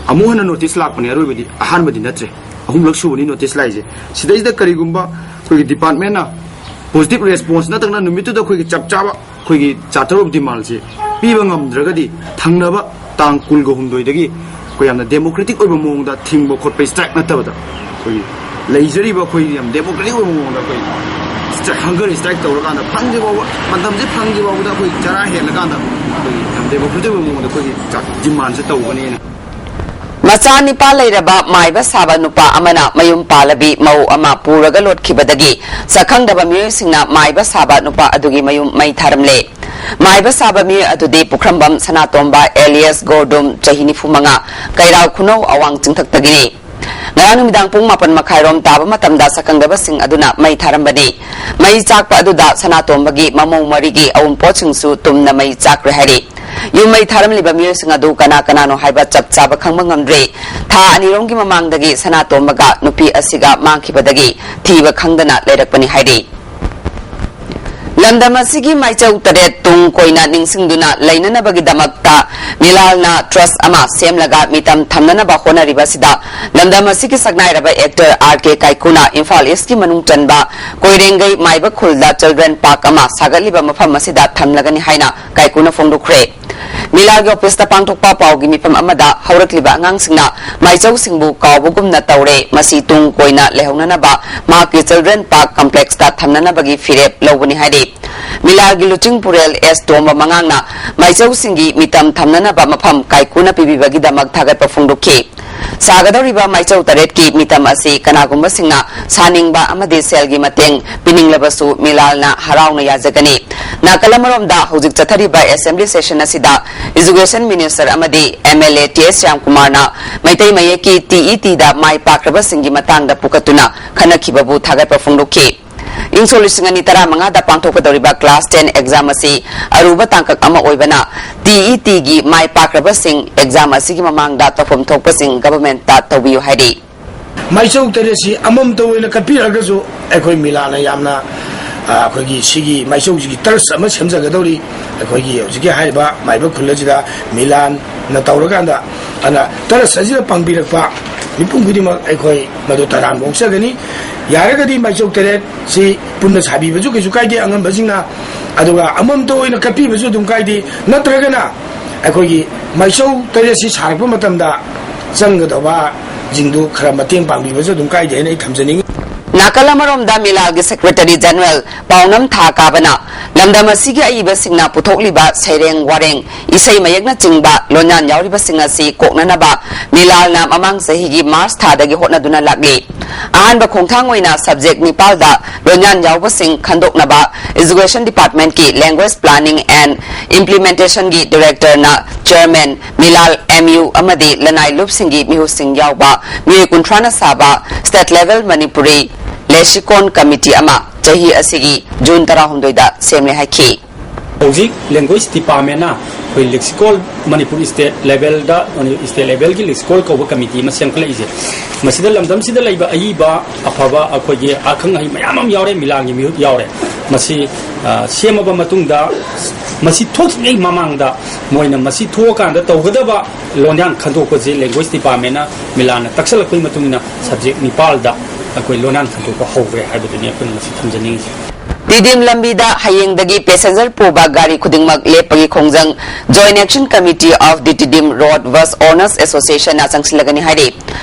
ꯑꯃꯨꯛ ꯍꯟꯅ notice ꯂꯥꯛꯄꯅꯦ, ꯑꯔꯣꯏꯕꯗꯤ ꯑꯍꯥꯟꯕꯗꯤ ꯅꯠꯇ꯭ꯔꯦ, ꯑꯍꯨꯝꯂꯛ ꯁꯨꯕꯅꯤ notice ꯂꯥꯛꯏꯁꯦ꯫ ꯁꯤꯗꯩꯁꯤꯗ ꯀꯔꯤꯒꯨꯝꯕ ꯑꯩꯈꯣꯏꯒꯤ departmentꯅ positive response ꯅꯠꯇ꯭ꯔꯒꯅ ꯅꯨꯃꯤꯠꯇꯨꯗ ꯑꯩꯈꯣꯏꯒꯤ ꯆꯞ ꯆꯥꯕ ꯑꯩꯈꯣꯏꯒꯤ charter of demandꯁꯦ ꯄꯤꯕ ꯉꯝꯗ꯭ꯔꯒꯗꯤ ꯊꯪꯅꯕ ꯇꯥꯡ ꯀꯨꯟꯒ ꯍꯨꯝꯗꯣꯏꯗꯒꯤ ꯑꯩꯈꯣꯏ ꯌꯥꯝꯅ democratic ꯑꯣꯏꯕ ꯃꯑꯣꯡꯗ ꯊꯤꯡꯕ ꯈꯣꯠꯄ strike ꯅꯠꯇꯕꯗ ꯑꯩꯈꯣꯏꯒꯤ ꯂꯩꯖꯔꯤꯕ ꯑꯩꯈꯣꯏ ꯌꯥꯝ democratic ꯑꯣꯏꯕ ꯃꯑꯣꯡꯗ ꯑꯩꯈꯣꯏ ꯍꯪꯒꯔ ꯁ꯭ꯇ꯭ꯔꯥꯏꯛ ꯇꯧꯔꯀꯥꯟꯗ ꯐꯪꯗ꯭ꯔꯤ ꯐꯥꯎꯕ, ꯃꯇꯝꯁꯦ ꯐꯪꯗ꯭ꯔꯤ ꯐꯥꯎꯕꯗ ꯑꯩꯈꯣꯏ ꯆꯔꯥ ꯍꯦꯜꯂꯀꯥꯟꯗ ꯑꯩꯈꯣꯏꯒꯤ ꯌꯥꯝ ꯗꯦꯃꯣꯀ꯭ꯔꯦꯇꯤꯛ ꯑꯣꯏꯕ ꯃꯑꯣꯡꯗ ꯑꯩꯈꯣꯏꯒꯤ ꯆꯥꯛ ꯗꯤꯃꯥꯟꯁꯦ ꯇꯧꯒꯅꯤꯅ꯫ ꯃꯆꯥ ꯅꯤꯄꯥ ꯂꯩꯔꯕ ꯃꯥꯏꯕ ꯁꯥꯕ ꯅꯨꯄꯥ ꯑꯃꯅ ꯃꯌꯨꯝ ꯄꯥꯜꯂꯕꯤ ꯃꯧ ꯑꯃ ꯄꯨꯔꯒ ꯂꯣꯠꯈꯤꯕꯗꯒꯤ ꯁꯛꯈꯪꯗꯕ ꯃꯤꯑꯣꯏꯁꯤꯡꯅ ꯃꯥꯏꯕ ꯁꯥꯕ ꯅꯨꯄꯥ ꯑꯗꯨꯒꯤ ꯃꯌꯨꯝ ꯃꯩ ꯊꯥꯔꯝꯂꯦ꯫ ꯃꯥꯏꯕ ꯁꯥꯕ ꯃꯤꯑꯣꯏ ꯑꯗꯨꯗꯤ ꯄꯨꯈ꯭ꯔꯝꯕꯝ ꯁꯅꯥꯇꯣꯝꯕ alias ꯒꯣꯔꯗꯨꯝ, ꯆꯍꯤ ꯅꯤꯐꯨ ꯃꯉꯥ, ꯀꯩꯔꯥꯎ ꯈꯨꯅꯧ ꯑꯋꯥꯡ ꯆꯤꯡꯊꯛꯇꯒꯤꯅꯤ꯫ ꯉꯔꯥꯡ ꯅꯨꯃꯤꯗꯥꯡ ꯄꯨꯡ ꯃꯥꯄꯟ ꯃꯈꯥꯏꯔꯣꯝ ꯇꯥꯕ ꯃꯇꯝꯗ ꯁꯛꯈꯪꯗꯕꯁꯤꯡ ꯑꯗꯨꯅ ꯃꯩ ꯊꯥꯔꯝꯕꯅꯤ꯫ ꯃꯩ ꯆꯥꯛꯄ ꯑꯗꯨꯗ ꯁꯅꯥꯇꯣꯝꯕꯒꯤ ꯃꯃꯧ ꯃꯔꯤꯒꯤ ꯑꯋꯨꯟꯄꯣꯠꯁꯤꯡꯁꯨ ꯇꯨꯝꯅ ꯃꯩ ꯆꯥꯛꯈ꯭ꯔꯦ ꯍꯥꯏꯔꯤ꯫ ꯌꯨꯝ ꯃꯩ ꯊꯥꯔꯝꯂꯤꯕ ꯃꯤꯑꯣꯏꯁꯤꯡ ꯑꯗꯨ ꯀꯅꯥ ꯀꯅꯥꯅꯣ ꯍꯥꯏꯕ ꯆꯞ ꯆꯥꯕ ꯈꯪꯕ ꯉꯝꯗ꯭ꯔꯤ꯫ ꯊꯥ ꯑꯅꯤꯔꯣꯝꯒꯤ ꯃꯃꯥꯡꯗꯒꯤ ꯁꯅꯥꯇꯣꯝꯕꯒ ꯅꯨꯄꯤ ꯑꯁꯤꯒ ꯃꯥꯡꯈꯤꯕꯗꯒꯤ ꯊꯤꯕ ꯈꯪꯗꯅ ꯂꯩꯔꯛꯄꯅꯤ ꯍꯥꯏꯔꯤ꯫ ꯂꯝꯗꯝ ꯑꯁꯤꯒꯤ ꯃꯥꯏꯆꯧ ꯇꯔꯦꯠ ꯇꯨꯡ ꯀꯣꯏꯅ ꯅꯤꯡꯁꯤꯡꯗꯨꯅ ꯂꯩꯅꯅꯕꯒꯤꯗꯃꯛꯇ ꯃꯤꯂꯥꯜꯅ ꯇ꯭ꯔꯁ ꯑꯃ ꯁꯦꯝꯂꯒ ꯃꯤꯇꯝ ꯊꯝꯅꯅꯕ ꯍꯣꯠꯅꯔꯤꯕ ꯑꯁꯤꯗ ꯂꯝꯗꯝ ꯑꯁꯤꯒꯤ ꯁꯛꯅꯥꯏꯔꯕ ꯑꯦꯛꯇꯔ ꯑꯥꯔ ꯀꯦ ꯀꯥꯏꯀꯨꯅ ꯏꯝꯐꯥꯜ ꯏꯁꯀꯤ ꯃꯅꯨꯡ ꯆꯟꯕ ꯀꯣꯏꯔꯦꯡꯒꯩ ꯃꯥꯏꯕ ꯈꯨꯜꯗ ꯆꯤꯜꯗ꯭ꯔꯦꯟ ꯄꯥꯔꯛ ꯑꯃ ꯁꯥꯒꯠꯂꯤꯕ ꯃꯐꯝ ꯑꯁꯤꯗ ꯊꯝꯂꯒꯅꯤ ꯍꯥꯏꯅ ꯀꯥꯏꯀꯨꯅ ꯐꯣꯡꯗꯣꯛꯈ꯭ꯔꯦ꯫ ꯃꯤꯂꯥꯜꯒꯤ ꯑꯣꯐꯤꯁꯇ ꯄꯥꯡꯊꯣꯛꯄ ꯄꯥꯎꯒꯤ ꯃꯤꯐꯝ ꯑꯃꯗ ꯍꯧꯔꯛꯂꯤꯕ ꯑꯉꯥꯡꯁꯤꯡꯅ ꯃꯥꯏꯆꯧꯁꯤꯡꯕꯨ ꯀꯥꯎꯕꯒꯨꯝꯅ ꯇꯧꯔꯦ, ꯃꯁꯤ ꯇꯨꯡ ꯀꯣꯏꯅ ꯂꯩꯍꯧꯅꯅꯕ ꯃꯍꯥꯛꯀꯤ ꯆꯤꯜꯗ꯭ꯔꯦꯟ ꯄꯥꯔꯛ ꯀꯝꯄ꯭ꯂꯦꯛꯁꯇ ꯊꯝꯅꯅꯕꯒꯤ ꯐꯤꯔꯦꯞ ꯂꯧꯕꯅꯤ ꯍꯥꯏꯔꯤ꯫ ꯃꯤꯂꯥꯜꯒꯤ ꯂꯨꯆꯤꯡ ꯄꯨꯔꯦꯜ ꯑꯦꯁ ꯇꯣꯝꯕ ꯃꯉꯥꯡꯅ ꯃꯥꯏꯆꯧꯁꯤꯡꯒꯤ ꯃꯤꯇꯝ ꯊꯝꯅꯅꯕ ꯃꯐꯝ ꯀꯥꯏꯀꯨꯅ ꯄꯤꯕꯤꯕꯒꯤꯗꯃꯛ ꯊꯥꯒꯠꯄ ꯐꯣꯡꯗꯣꯛꯈꯤ꯫ ꯁꯥꯒꯗꯧꯔꯤꯕ ꯃꯥꯏꯆꯧ ꯇꯔꯦꯠꯀꯤ ꯃꯤꯇꯝ ꯑꯁꯤ ꯀꯅꯥꯒꯨꯝꯕꯁꯤꯡꯅ ꯁꯥꯅꯤꯡꯕ ꯑꯃꯗꯤ ꯁꯦꯜꯒꯤ ꯃꯇꯦꯡ ꯄꯤꯅꯤꯡꯂꯕꯁꯨ ꯃꯤꯂꯥꯜꯅ ꯍꯔꯥꯎꯅ ꯌꯥꯖꯒꯅꯤ꯫ ꯅꯥꯀꯜ ꯑꯃꯔꯣꯝꯗ ꯍꯧꯖꯤꯛ ꯆꯠꯊꯔꯤꯕ ꯑꯦꯁꯦꯝꯕ꯭ꯂꯤ ꯁꯦꯁꯟ ꯑꯁꯤꯗ ꯏꯖꯨꯀꯦꯁꯟ ꯃꯤꯅꯤꯁꯇꯔ ꯑꯃꯗꯤ M L A T S ꯁ꯭ꯌꯥꯝꯀꯨꯃꯥꯔꯅ ꯃꯩꯇꯩ ꯃꯌꯦꯛꯀꯤ ꯇꯤ ꯏ ꯇꯤꯗ ꯃꯥꯏ ꯄꯥꯛꯈ꯭ꯔꯕꯁꯤꯡꯒꯤ ꯃꯇꯥꯡꯗ ꯄꯨꯈꯠꯇꯨꯅ ꯈꯟꯅꯈꯤꯕꯕꯨ ꯊꯥꯒꯠꯄ ꯐꯣꯡꯗꯣꯛꯈꯤ꯫ ꯏꯪ ꯁꯣꯛ ꯂꯤꯁꯤꯡ ꯑꯅꯤ ꯇꯔꯥꯃꯉꯥꯗ ꯄꯥꯡꯊꯣꯛꯀꯗꯧꯔꯤꯕ ꯀ꯭ꯂꯥꯁ ꯇꯦꯟ ꯑꯦꯛꯖꯥꯝ ꯑꯁꯤ ꯑꯔꯨꯕ ꯇꯥꯡꯀꯛ ꯑꯃ ꯑꯣꯏꯕꯅ ꯇꯤ ꯏ ꯇꯤꯒꯤ ꯃꯥꯏ ꯄꯥꯛꯈ꯭ꯔꯕꯁꯤꯡ ꯑꯦꯛꯖꯥꯝ ꯑꯁꯤꯒꯤ ꯃꯃꯥꯡꯗ ꯇꯧꯐꯝ ꯊꯣꯛꯄꯁꯤꯡ ꯒꯚꯔꯟꯃꯦꯟꯠꯇ ꯇꯧꯕꯤꯌꯨ ꯍꯥꯏꯔꯤ꯫ ꯃꯥꯏꯆꯧ ꯇꯔꯦꯠꯁꯤ ꯑꯃꯃꯝꯇ ꯑꯣꯏꯅ ꯀꯠꯄꯤꯔꯛꯑꯒꯁꯨ ꯑꯩꯈꯣꯏ ꯃꯤꯂꯥꯜꯅ ꯌꯥꯝꯅ, ꯑ, ꯑꯩꯈꯣꯏꯒꯤ ꯁꯤꯒꯤ ꯃꯥꯏꯆꯧꯁꯤꯒꯤ ꯇꯔꯁ ꯑꯃ ꯁꯦꯝꯖꯒꯗꯧꯔꯤ꯫ ꯑꯩꯈꯣꯏꯒꯤ ꯍꯧꯖꯤꯛꯀꯤ ꯍꯥꯏꯔꯤꯕ ꯃꯥꯏꯕ ꯈꯨꯜ ꯑꯁꯤꯗ ꯃꯤꯂꯥꯜꯅ ꯇꯧꯔꯀꯥꯟꯗ, ꯑꯗꯨꯅ ꯇꯔꯁ ꯑꯁꯤꯗ ꯄꯥꯡꯕꯤꯔꯛꯄ ꯃꯤꯄꯨꯝ ꯈꯨꯗꯤꯡꯃꯛ ꯑꯩꯈꯣꯏ ꯃꯗꯨ ꯇꯔꯥꯝꯅ ꯑꯣꯛꯆꯒꯅꯤ꯫ ꯌꯥꯔꯒꯗꯤ ꯃꯥꯏꯆꯧ ꯇꯔꯦꯠꯁꯤ ꯄꯨꯟꯅ ꯁꯥꯕꯤꯕꯁꯨ ꯀꯩꯁꯨ ꯀꯥꯏꯗꯦ ꯑꯉꯝꯕꯁꯤꯡꯅ, ꯑꯗꯨꯒ ꯑꯃꯃꯝꯇ ꯑꯣꯏꯅ ꯀꯠꯄꯤꯕꯁꯨ ꯑꯗꯨꯝ ꯀꯥꯏꯗꯦ꯫ ꯅꯠꯇ꯭ꯔꯒꯅ ꯑꯩꯈꯣꯏꯒꯤ ꯃꯥꯏꯆꯧ ꯇꯔꯦꯠꯁꯤ ꯁꯥꯔꯛꯄ ꯃꯇꯝꯗ ꯆꯪꯒꯗꯧꯕꯁꯤꯡꯗꯨ ꯈꯔ ꯃꯇꯦꯡ ꯄꯥꯡꯕꯤꯕꯁꯨ ꯑꯗꯨꯝ ꯀꯥꯏꯗꯦ ꯍꯥꯏꯅ ꯑꯩ ꯊꯝꯖꯅꯤꯡꯉꯤ꯫ ꯅꯥꯀꯜ ꯑꯃꯔꯣꯝꯗ ꯃꯤꯂꯥꯜꯒꯤ ꯁꯦꯀ꯭ꯔꯦꯇꯔꯤ ꯖꯦꯅꯔꯦꯜ ꯄꯥꯎꯅꯝ ꯊꯥ ꯀꯥꯕꯅ ꯂꯝꯗꯝ ꯑꯁꯤꯒꯤ ꯑꯏꯕꯁꯤꯡꯅ ꯄꯨꯊꯣꯛꯂꯤꯕ ꯁꯩꯔꯦꯡ ꯋꯥꯔꯦꯡ, ꯏꯁꯩ ꯃꯌꯦꯛꯅꯆꯤꯡꯕ ꯂꯣꯟꯌꯥꯟ ꯌꯥꯎꯔꯤꯕꯁꯤꯡ ꯑꯁꯤ ꯀꯣꯛꯅꯅꯕ ꯃꯤꯂꯥꯜꯅ ꯃꯃꯥꯡ ꯆꯍꯤꯒꯤ ꯃꯥꯔꯆ ꯊꯥꯗꯒꯤ ꯍꯣꯠꯅꯗꯨꯅ ꯂꯥꯛꯂꯤ꯫ ꯑꯍꯥꯟꯕ ꯈꯣꯡꯊꯥꯡ ꯑꯣꯏꯅ ꯁꯕꯖꯦꯛ ꯅꯤꯄꯥꯜꯗ ꯂꯣꯟꯌꯥꯟ ꯌꯥꯎꯕꯁꯤꯡ ꯈꯟꯗꯣꯛꯅꯕ Education Departmentꯀꯤ Language Planning and Implementationꯒꯤ Directorꯅ Chairman, ꯃꯤꯂꯥꯜ, ꯑꯦꯝ ꯌꯨ ꯑꯃꯗꯤ ꯂꯅꯥꯏ ꯂꯨꯞꯁꯤꯡꯒꯤ ꯃꯤꯍꯨꯠꯁꯤꯡ ꯌꯥꯎꯕ ꯃꯤꯑꯣꯏ ꯀꯨꯟꯊ꯭ꯔꯥꯅ ꯁꯥꯕ State Level Manipuri Lexicon Committee ꯑꯃ ꯆꯍꯤ ꯑꯁꯤꯒꯤ ꯖꯨꯟ ꯇꯔꯥꯍꯨꯝꯗꯣꯏꯗ ꯁꯦꯝꯂꯦ ꯍꯥꯏꯈꯤ꯫ ꯍꯧꯖꯤꯛ Language Departmentꯅ ꯑꯩꯈꯣꯏ ꯂꯦꯛꯁꯤꯀꯣꯜ ꯃꯅꯤꯄꯨꯔ state levelꯗ, state levelꯒꯤ ꯂꯦꯛꯁꯤꯀꯣꯜ ꯀꯧꯕ ꯀꯃꯤꯇꯤ ꯑꯃ ꯁꯦꯝꯒꯠꯂꯛꯏꯁꯦ, ꯃꯁꯤꯗ ꯂꯝꯗꯝꯁꯤꯗ ꯂꯩꯕ ꯑꯏꯕ ꯑꯐꯕ ꯑꯩꯈꯣꯏꯒꯤ ꯑꯈꯪ ꯑꯍꯩ ꯃꯌꯥꯝ ꯑꯃ ꯌꯥꯎꯔꯦ, ꯃꯤꯂꯥꯜꯒꯤ ꯃꯤꯍꯨꯠ ꯌꯥꯎꯔꯦ꯫ ꯃꯁꯤ, ꯑ, ꯁꯦꯝꯃꯕ ꯃꯇꯨꯡꯗ, ꯃꯁꯤ ꯊꯣꯛꯇ꯭ꯔꯤꯉꯩ ꯃꯃꯥꯡꯗ ꯃꯣꯏꯅ ꯃꯁꯤ ꯊꯣꯛꯑꯀꯥꯟꯗ ꯇꯧꯒꯗꯕ ꯂꯣꯟꯌꯥꯟ ꯈꯟꯗꯣꯛꯄꯁꯦ Language Departmentꯅ ꯃꯤꯂꯥꯜꯅ ꯇꯛꯁꯜꯂꯛꯄꯒꯤ ꯃꯇꯨꯡ ꯏꯟꯅ subject ꯅꯤꯄꯥꯜꯗ ꯑꯩꯈꯣꯏ ꯂꯣꯟꯌꯥꯟ ꯈꯟꯗꯣꯛꯄ ꯍꯧꯈ꯭ꯔꯦ ꯍꯥꯏꯕꯗꯨꯅꯤ ꯑꯩꯈꯣꯏꯅ ꯃꯁꯤ ꯊꯝꯖꯅꯤꯡꯉꯤꯁꯦ꯫ ꯇꯤꯗꯤꯝ ꯂꯝꯕꯤꯗ ꯍꯌꯦꯡꯗꯒꯤ passenger ꯄꯨꯕ ꯒꯥꯔꯤ ꯈꯨꯗꯤꯡꯃꯛ ꯂꯦꯞꯄꯒꯤ ꯈꯣꯡꯖꯪ Joint Action Committee of the Tidim Road Bus Owners Associationꯅ ꯆꯪꯁꯤꯜꯂꯒꯅꯤ ꯍꯥꯏꯔꯤ꯫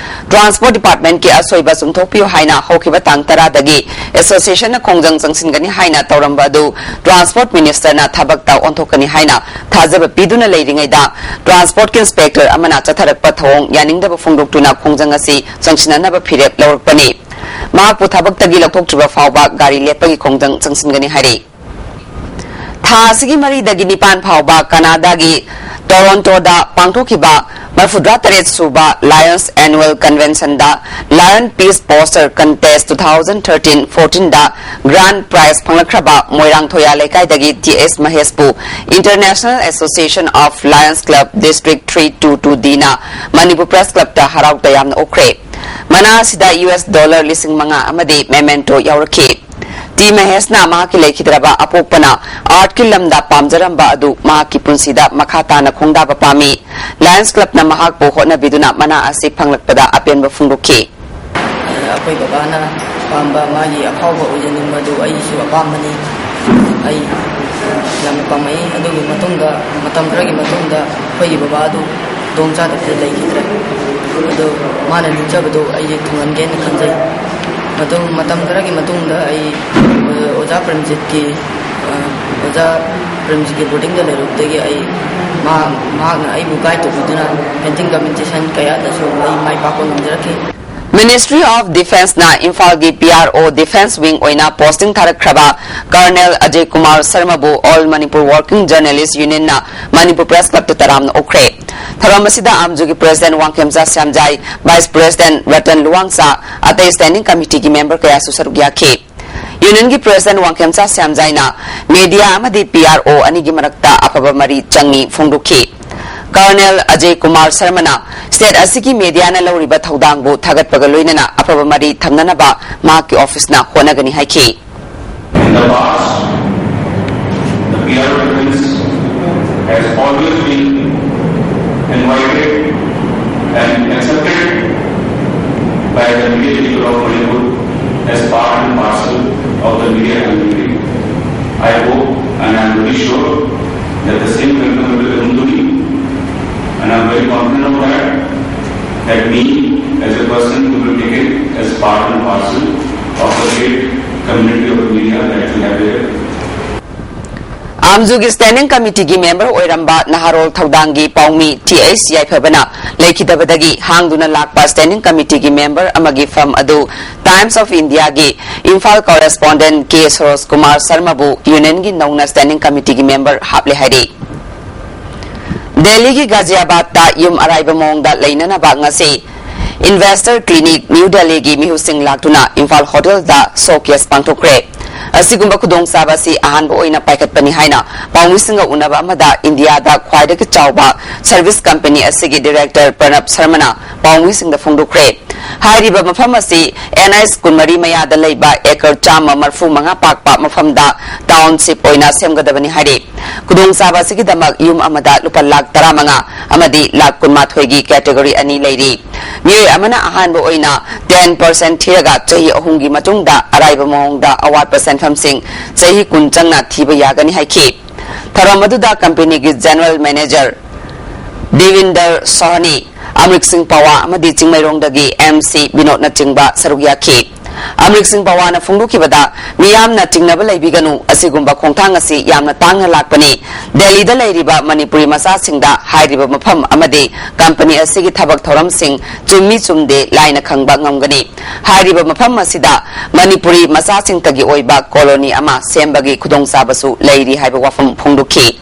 Transport Departmentꯀꯤ ꯑꯁꯣꯏꯕ ꯆꯨꯝꯊꯣꯛꯄꯤꯌꯨ ꯍꯥꯏꯅ ꯍꯧꯈꯤꯕ ꯇꯥꯡ ꯇꯔꯥꯗꯒꯤ Associationꯅ ꯈꯣꯡꯖꯪ ꯆꯪꯁꯤꯟꯒꯅꯤ ꯍꯥꯏꯅ ꯇꯧꯔꯝꯕ ꯑꯗꯨ Transport Ministerꯅ ꯊꯕꯛꯇ ꯑꯣꯟꯊꯣꯛꯀꯅꯤ ꯍꯥꯏꯅ ꯊꯥꯖꯕ ꯄꯤꯗꯨꯅ ꯂꯩꯔꯤꯉꯩꯗ, Transportꯀꯤ inspector ꯑꯃꯅ ꯆꯠꯊꯔꯛꯄ ꯊꯧꯑꯣꯡ ꯌꯥꯅꯤꯡꯗꯕ ꯐꯣꯡꯗꯣꯛꯇꯨꯅ ꯈꯣꯡꯖꯪ ꯑꯁꯤ ꯆꯪꯁꯤꯟꯅꯅꯕ ꯐꯤꯔꯦꯞ ꯂꯧꯔꯛꯄꯅꯤ꯫ ꯃꯍꯥꯛꯄꯨ ꯊꯕꯛꯇꯒꯤ ꯂꯧꯊꯣꯛꯇ꯭ꯔꯤꯕ ꯐꯥꯎꯕ ꯒꯥꯔꯤ ꯂꯦꯞꯄꯒꯤ ꯈꯣꯡꯖꯪ ꯆꯪꯁꯤꯟꯒꯅꯤ ꯍꯥꯏꯔꯤ꯫ ꯊꯥ ꯑꯁꯤꯒꯤ ꯃꯔꯤꯗꯒꯤ ꯅꯤꯄꯥꯟ ꯐꯥꯎꯕ ꯀꯅꯥꯗꯥꯒꯤ ꯇꯣꯔꯣꯟꯇꯣꯗ ꯄꯥꯡꯊꯣꯛꯈꯤꯕ ꯃꯔꯤꯐꯨꯇꯔꯥ ꯇꯔꯦꯠ ꯁꯨꯕ Lions Annual Conventionꯗ Lion Peace Poster Contest two thousand thirteen fourteenꯗ grand prize ꯐꯪꯂꯛꯈ꯭ꯔꯕ ꯃꯣꯏꯔꯥꯡꯊꯣꯌꯥ ꯂꯩꯀꯥꯏꯗꯒꯤ ꯇꯤ ꯑꯦꯁ ꯃꯍꯦꯁꯄꯨ International Association of Lions Club District three two two Dꯅ ꯃꯅꯤꯄꯨꯔ Press Clubꯇ ꯍꯔꯥꯎ ꯇꯌꯥꯝꯅ ꯑꯣꯛꯈ꯭ꯔꯦ꯫ ꯃꯅꯥ ꯑꯁꯤꯗ ꯌꯨ ꯑꯦꯁ dollar ꯂꯤꯁꯤꯡ ꯃꯉꯥ ꯑꯃꯗꯤ memento ꯌꯥꯎꯔꯛꯈꯤ꯫ ꯇꯤ ꯃꯍꯦꯁꯅ ꯃꯍꯥꯛꯀꯤ ꯂꯩꯈꯤꯗ꯭ꯔꯕ ꯑꯄꯣꯛꯄꯅ artꯀꯤ ꯂꯝꯗ ꯄꯥꯝꯖꯔꯝꯕ ꯑꯗꯨ ꯃꯍꯥꯛꯀꯤ ꯄꯨꯟꯁꯤꯗ ꯃꯈꯥ ꯇꯥꯅ ꯈꯣꯡꯗꯥꯕ ꯄꯥꯝꯃꯤ꯫ Lions Clubꯅ ꯃꯍꯥꯛꯄꯨ ꯍꯣꯠꯅꯕꯤꯗꯨꯅ ꯃꯅꯥ ꯑꯁꯤ ꯐꯪꯂꯛꯄꯗ ꯑꯄꯦꯟꯕ ꯐꯣꯡꯗꯣꯛꯈꯤ꯫ ꯑꯩꯈꯣꯏ ꯕꯕꯥꯅ ꯄꯥꯝꯕ ꯃꯥꯒꯤ ꯑꯐꯥꯎꯕ ꯑꯣꯏꯖꯅꯤꯡꯕꯗꯨ ꯑꯩꯒꯤꯁꯨ ꯑꯄꯥꯝꯕꯅꯤ꯫ ꯑꯩ ꯌꯥꯝꯅ ꯄꯥꯝꯃꯛꯏ꯫ ꯑꯗꯨꯒꯤ ꯃꯇꯨꯡꯗ, ꯃꯇꯝ ꯈꯔꯒꯤ ꯃꯇꯨꯡꯗ ꯑꯩꯈꯣꯏꯒꯤ ꯕꯕꯥ ꯑꯗꯨ ꯈꯨꯗꯣꯡ ꯆꯥꯗꯕꯗ ꯂꯩꯈꯤꯗ꯭ꯔꯦ꯫ ꯑꯗꯨ ꯃꯥꯅ ꯅꯤꯡꯖꯕꯗꯨ ꯑꯩ ꯊꯨꯡꯍꯟꯒꯦꯅ ꯈꯟꯖꯩ꯫ ꯃꯇꯨꯡ ꯃꯇꯝ ꯈꯔꯒꯤ ꯃꯇꯨꯡꯗ ꯑꯩ ꯑꯣꯖꯥ ꯄ꯭ꯔꯦꯝꯖꯤꯠꯀꯤ ꯑꯣꯖꯥ ꯄ꯭ꯔꯦꯝꯖꯤꯠꯀꯤ ꯕꯣꯔꯗꯤꯡꯗ ꯂꯩꯔꯨꯕꯗꯒꯤ ꯑꯩ ꯃꯍꯥꯛ ꯃꯍꯥꯛꯅ ꯑꯩꯕꯨ ꯒꯥꯏꯗ ꯇꯧꯕꯤꯗꯨꯅ ꯄꯦꯟꯇꯤꯡ ꯀꯝꯄꯤꯇꯤꯁꯟ ꯀꯌꯥꯗꯁꯨ ꯑꯩ ꯃꯥꯏ ꯄꯥꯛꯄ ꯉꯝꯖꯔꯛꯈꯤ꯫ Ministry of Defenceꯅ ꯏꯝꯐꯥꯜꯒꯤ PRO Defence Wing ꯑꯣꯏꯅ posting ꯊꯥꯔꯛꯈ꯭ꯔꯕ Colonel Ajay Kumar Sharmaꯕꯨ All Manipur Working Journalist Unionꯅ Manipur Press Clubꯇ ꯇꯔꯥꯝꯅ ꯑꯣꯛꯈ꯭ꯔꯦ꯫ ꯊꯧꯔꯝ ꯑꯁꯤꯗ ꯑꯥꯝꯖꯨꯒꯤ President Wangkhemcha Shyamjai, Vice President Ratan ꯂꯨꯋꯥꯡꯆꯥ, ꯑꯇꯩ Standing Committeeꯒꯤ member ꯀꯌꯥꯁꯨ ꯁꯔꯨꯛ ꯌꯥꯈꯤ꯫ Unionꯒꯤ President ꯋꯥꯡꯈꯦꯝꯆꯥ ꯁ꯭ꯌꯥꯝꯖꯥꯏꯅ media ꯑꯃꯗꯤ PRO ꯑꯅꯤꯒꯤ ꯃꯔꯛꯇ ꯑꯐꯕ ꯃꯔꯤ ꯆꯪꯏ ꯐꯣꯡꯗꯣꯛꯈꯤ꯫ Colonel Ajay Kumar Sharmaꯅ state ꯑꯁꯤꯒꯤ mediaꯅ ꯂꯧꯔꯤꯕ ꯊꯧꯗꯥꯡꯕꯨ ꯊꯥꯒꯠꯄꯒ ꯂꯣꯏꯅꯅ ꯑꯐꯕ ꯃꯔꯤ ꯊꯝꯅꯅꯕ ꯃꯍꯥꯛꯀꯤ officeꯅ ꯍꯣꯠꯅꯒꯅꯤ ꯍꯥꯏꯈꯤ꯫ In the past, the PRO defense has always been invited and accepted by the media people of Manipur as part and parcel of the media community. I hope and I am very sure that the same welcome will continue, and I am very confident of that, that me as a person will be taken as part and parcel of the great community of media that we have here. ꯑꯥꯝꯖꯨꯒꯤ Standing Committeeꯒꯤ member ꯑꯣꯏꯔꯝꯕ ꯅꯍꯥꯔꯣꯜ ꯊꯧꯗꯥꯡꯒꯤ ꯄꯥꯎꯃꯤ Th ꯌꯥꯏꯐꯕꯅ ꯂꯩꯈꯤꯗꯕꯗꯒꯤ ꯍꯥꯡꯗꯨꯅ ꯂꯥꯛꯄ Standing Committeeꯒꯤ member ꯑꯃꯒꯤ ꯐꯝ ꯑꯗꯨ Times of Indiaꯒꯤ Imphal correspondent K ꯁꯣꯔꯣꯖ Kumar ꯁꯔꯃꯕꯨ Unionꯒꯤ ꯅꯧꯅ Standing Committeeꯒꯤ member ꯍꯥꯞꯂꯦ ꯍꯥꯏꯔꯤ꯫ ꯗꯦꯜꯂꯤꯒꯤ ꯒꯥꯖꯤꯌꯥꯕꯥꯗꯇ ꯌꯨꯝ ꯑꯔꯥꯏꯕ ꯃꯑꯣꯡꯗ ꯂꯩꯅꯅꯕ ꯉꯁꯤ Investor Clinic New Delhiꯒꯤ ꯃꯤꯍꯨꯠꯁꯤꯡ ꯂꯥꯛꯇꯨꯅ ꯏꯝꯐꯥꯜ hotelꯗ showcase ꯄꯥꯡꯊꯣꯛꯈ꯭ꯔꯦ꯫ ꯑꯁꯤꯒꯨꯝꯕ ꯈꯨꯗꯣꯡꯆꯥꯕ ꯑꯁꯤ ꯑꯍꯥꯟꯕ ꯑꯣꯏꯅ ꯄꯥꯏꯈꯠꯄꯅꯤ ꯍꯥꯏꯅ ꯄꯥꯎꯃꯤꯁꯤꯡꯒ ꯎꯅꯕ ꯑꯃꯗ ꯏꯟꯗꯤꯌꯥꯗ ꯈ꯭ꯋꯥꯏꯗꯒꯤ ꯆꯥꯎꯕ service company ꯑꯁꯤꯒꯤ director ꯄ꯭ꯔꯅꯕ ꯁꯔꯃꯅ ꯄꯥꯎꯃꯤꯁꯤꯡꯗ ꯐꯣꯡꯗꯣꯛꯈ꯭ꯔꯦ꯫ ꯍꯥꯏꯔꯤꯕ ꯃꯐꯝ ꯑꯁꯤ NH ꯀꯨꯟꯃꯔꯤ ꯃꯌꯥꯗ ꯂꯩꯕ acre ꯆꯥꯝꯃ ꯃꯔꯤꯐꯨ ꯃꯉꯥ ꯄꯥꯛꯄ ꯃꯐꯝꯗ township ꯑꯣꯏꯅ ꯁꯦꯝꯒꯗꯕꯅꯤ ꯍꯥꯏꯔꯤ꯫ ꯈꯨꯗꯣꯡꯆꯥꯕ ꯑꯁꯤꯒꯤꯗꯃꯛ ꯌꯨꯝ ꯑꯃꯗ ꯂꯨꯄꯥ ꯂꯥꯈ ꯇꯔꯥꯃꯉꯥ ꯑꯃꯗꯤ ꯂꯥꯈ ꯀꯨꯟꯃꯥꯊꯣꯏꯒꯤ category ꯑꯅꯤ ꯂꯩꯔꯤ꯫ ꯃꯤꯑꯣꯏ ꯑꯃꯅ ꯑꯍꯥꯟꯕ ꯑꯣꯏꯅ ten percent ꯊꯤꯔꯒ ꯆꯍꯤ ꯑꯍꯨꯝꯒꯤ ꯃꯇꯨꯡꯗ ꯑꯔꯥꯏꯕ ꯃꯑꯣꯡꯗ ꯑꯋꯥꯠꯄ ꯁꯦꯟꯐꯝꯁꯤꯡ ꯆꯍꯤ ꯀꯨꯟ ꯆꯪꯅ ꯊꯤꯕ ꯌꯥꯒꯅꯤ ꯍꯥꯏꯈꯤ꯫ ꯊꯧꯔꯝ ꯑꯗꯨꯗ companyꯒꯤ general manager ꯗꯦꯕꯤꯟꯗꯔ ꯁꯣꯍꯅꯤ, ꯑꯃ꯭ꯔꯤꯛ ꯁꯤꯡ ꯄꯋꯥ ꯑꯃꯗꯤ ꯆꯤꯡꯃꯩꯔꯣꯡꯗꯒꯤ MC ꯕꯤꯅꯣꯗꯅꯆꯤꯡꯕ ꯁꯔꯨꯛ ꯌꯥꯈꯤ꯫ ꯑꯃꯔꯤꯛ ꯁꯤꯡ ꯄꯋꯥꯅ ꯐꯣꯡꯗꯣꯛꯈꯤꯕꯗ, ꯃꯤꯌꯥꯝꯅ ꯆꯤꯡꯅꯕ ꯂꯩꯕꯤꯒꯅꯨ, ꯑꯁꯤꯒꯨꯝꯕ ꯈꯣꯡꯊꯥꯡ ꯑꯁꯤ ꯌꯥꯝꯅ ꯇꯥꯡꯅ ꯂꯥꯛꯄꯅꯤ꯫ ꯗꯦꯜꯂꯤꯗ ꯂꯩꯔꯤꯕ ꯃꯅꯤꯄꯨꯔꯤ ꯃꯆꯥꯁꯤꯡꯗ ꯍꯥꯏꯔꯤꯕ ꯃꯐꯝ ꯑꯃꯗꯤ ꯀꯝꯄꯅꯤ ꯑꯁꯤꯒꯤ ꯊꯕꯛ ꯊꯧꯔꯝꯁꯤꯡ ꯆꯨꯝꯃꯤ ꯆꯨꯝꯗꯦ ꯂꯥꯏꯅ ꯈꯪꯕ ꯉꯝꯒꯅꯤ꯫ ꯍꯥꯏꯔꯤꯕ ꯃꯐꯝ ꯑꯁꯤꯗ ꯃꯅꯤꯄꯨꯔꯤ ꯃꯆꯥꯁꯤꯡꯇꯒꯤ ꯑꯣꯏꯕ ꯀꯣꯂꯣꯅꯤ ꯑꯃ ꯁꯦꯝꯕꯒꯤ ꯈꯨꯗꯣꯡꯆꯥꯕꯁꯨ ꯂꯩꯔꯤ ꯍꯥꯏꯕ ꯋꯥꯐꯝ ꯐꯣꯡꯗꯣꯛꯈꯤ꯫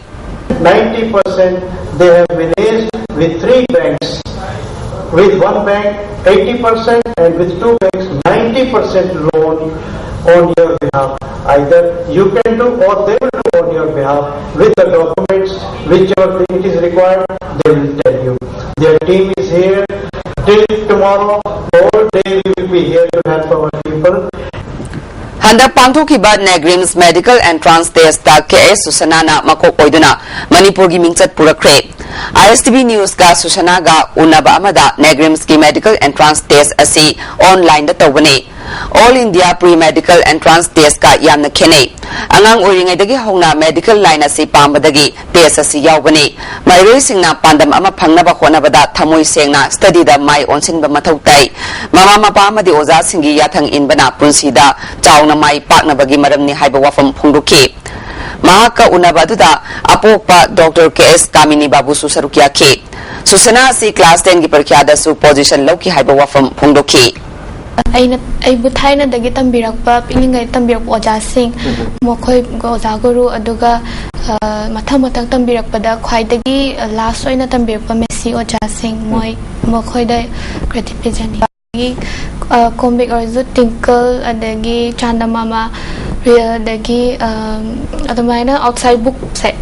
ninety percent they have managed with three banks. With one bank, eighty percent, and with two banks, ninety percent loan on your behalf. Either you can do or they will do on your behalf with the documents, whichever thing it is required, they will tell you. Their team is here till tomorrow. Whole day we will be here to help our people. ꯍꯟꯗꯛ ꯄꯥꯡꯊꯣꯛꯈꯤꯕ ꯅꯦꯒ꯭ꯔꯤꯝꯁ medical entrance test ꯀꯦ ꯑꯦꯁ ꯁꯨꯁꯅꯥꯅ ꯃꯀꯣꯛ ꯑꯣꯏꯗꯨꯅ ꯃꯅꯤꯄꯨꯔꯒꯤ ꯃꯤꯡꯆꯠ ꯄꯨꯔꯛꯈ꯭ꯔꯦ꯫ ꯑꯥꯏ S T V ꯅ꯭ꯌꯨꯁꯀ ꯁꯨꯁꯅꯥꯒ ꯎꯅꯕ ꯑꯃꯗ ꯅꯦꯒ꯭ꯔꯤꯝꯁꯀꯤ medical entrance test ꯑꯁꯤ ꯑꯣꯟꯂꯥꯏꯟꯗ ꯇꯧꯕꯅꯤ꯫ All India pre medical entrance ꯇꯦꯁꯀ ꯌꯥꯝꯅ ꯈꯦꯠꯅꯩ꯫ ꯑꯉꯥꯡ ꯑꯣꯏꯔꯤꯉꯩꯗꯒꯤ ꯍꯧꯅ ꯃꯦꯗꯤꯀꯦꯜ ꯂꯥꯏꯟ ꯑꯁꯤ ꯄꯥꯝꯕꯗꯒꯤ ꯇꯦꯁ ꯑꯁꯤ ꯌꯥꯎꯕꯅꯤ꯫ ꯃꯍꯩꯔꯣꯏꯁꯤꯡꯅ ꯄꯥꯟꯗꯝ ꯑꯃ ꯐꯪꯅꯕ ꯍꯣꯠꯅꯕꯗ ꯊꯃꯣꯏ ꯁꯦꯡꯅ ꯁ꯭ꯇꯗꯤꯗ ꯃꯥꯏ ꯑꯣꯟꯁꯤꯟꯕ ꯃꯊꯧ ꯇꯥꯏ꯫ ꯃꯃꯥ ꯃꯄꯥ ꯑꯃꯗꯤ ꯑꯣꯖꯥꯁꯤꯡꯒꯤ ꯌꯥꯊꯪ ꯏꯟꯕꯅ ꯄꯨꯟꯁꯤꯗ ꯆꯥꯎꯅ ꯃꯥꯏ ꯄꯥꯛꯅꯕꯒꯤ ꯃꯔꯝꯅꯤ ꯍꯥꯏꯕ ꯋꯥꯐꯝ ꯐꯣꯡꯗꯣꯛꯈꯤ꯫ ꯃꯍꯥꯛꯀ ꯎꯅꯕ ꯑꯗꯨꯗ ꯑꯄꯣꯛꯄ ꯗꯣꯛꯇꯔ ꯀꯦ ꯑꯦꯁ ꯀꯥꯃꯤꯅꯤ ꯕꯥꯕꯨꯁꯨ ꯁꯔꯨꯛ ꯌꯥꯈꯤ꯫ ꯁꯨꯁꯅꯥ ꯑꯁꯤ ꯀ꯭ꯂꯥꯁ ꯇꯦꯟꯒꯤ ꯄꯔꯤꯈ꯭ꯌꯥꯗꯁꯨ ꯄꯣꯖꯤꯁꯟ ꯂꯧꯈꯤ ꯍꯥꯏꯕ ꯋꯥꯐꯝ ꯐꯣꯡꯗꯣꯛꯈꯤ꯫ ꯑꯩꯅ ꯑꯩꯕꯨ ꯊꯥꯏꯅꯗꯒꯤ ꯇꯝꯕꯤꯔꯛꯄ, ꯄꯤꯛꯂꯤꯉꯩ ꯇꯝꯕꯤꯔꯛꯄ ꯑꯣꯖꯥꯁꯤꯡ, ꯃꯈꯣꯏ ꯑꯣꯖꯥ ꯒꯨꯔꯨ, ꯑꯗꯨꯒ ꯑ, ꯃꯊꯪ ꯃꯊꯪ ꯇꯝꯕꯤꯔꯛꯄꯗ ꯈ꯭ꯋꯥꯏꯗꯒꯤ ꯂꯥꯁ ꯑꯣꯏꯅ ꯇꯝꯕꯤꯔꯛꯄ ꯃꯦꯁꯤ ꯑꯣꯖꯥꯁꯤꯡ, ꯃꯣꯏ ꯃꯈꯣꯏꯗ ꯀ꯭ꯔꯦꯗꯤꯠ ꯄꯤꯖꯅꯤꯡꯏ꯫ ꯑꯗꯒꯤ, ꯑ, ꯀꯣꯃꯤꯛ ꯑꯣꯏꯔꯁꯨ ꯇ꯭ꯋꯤꯡꯀꯜ, ꯑꯗꯒꯤ ꯆꯥꯟꯗ ꯃꯥꯃꯥ, ꯔꯤꯌꯦꯜ, ꯑꯗꯒꯤ ꯑ, ꯑꯗꯨꯃꯥꯏꯅ ꯑꯥꯎꯠꯁꯥꯏꯠ ꯕꯨꯛꯁꯦ꯫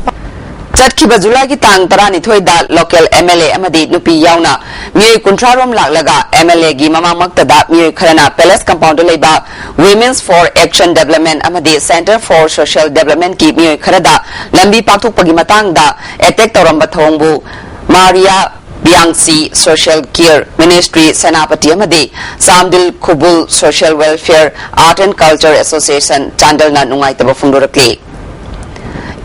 ꯆꯠꯈꯤꯕ ꯖꯨꯂꯥꯏꯒꯤ ꯇꯥꯡ ꯇꯔꯥꯅꯤꯊꯣꯏꯗ ꯂꯣꯀꯦꯜ ꯑꯦꯝ ꯑꯦꯜ ꯑꯦ ꯑꯃꯗꯤ ꯅꯨꯄꯤ ꯌꯥꯎꯅ ꯃꯤꯑꯣꯏ ꯀꯨꯟꯊ꯭ꯔꯥ ꯔꯣꯝ ꯂꯥꯛꯂꯒ ꯑꯦꯝ ꯑꯦꯜ ꯑꯦꯒꯤ ꯃꯃꯥꯡꯃꯛꯇꯗ ꯃꯤꯑꯣꯏ ꯈꯔꯅ ꯄꯦꯂꯦꯁ ꯀꯝꯄꯥꯎꯟꯗ ꯂꯩꯕ Women's for Action Development ꯑꯃꯗꯤ Center for Social Developmentꯀꯤ ꯃꯤꯑꯣꯏ ꯈꯔꯗ ꯂꯝꯕꯤ ꯄꯥꯛꯊꯣꯛꯄꯒꯤ ꯃꯇꯥꯡꯗ ꯑꯦꯇꯦꯛ ꯇꯧꯔꯝꯕ ꯊꯧꯑꯣꯡꯕꯨ ꯃꯥꯔꯤꯌꯥ ꯕꯤꯌꯥꯡꯁꯤ Social Care Ministry ꯁꯦꯅꯥꯄꯇꯤ ꯑꯃꯗꯤ Chandel ꯈꯨꯕꯨꯜ Social Welfare Art and Culture Association ꯆꯥꯟꯗꯦꯜꯅ ꯅꯨꯡꯉꯥꯏꯇꯕ ꯐꯣꯡꯗꯣꯔꯛꯂꯤ꯫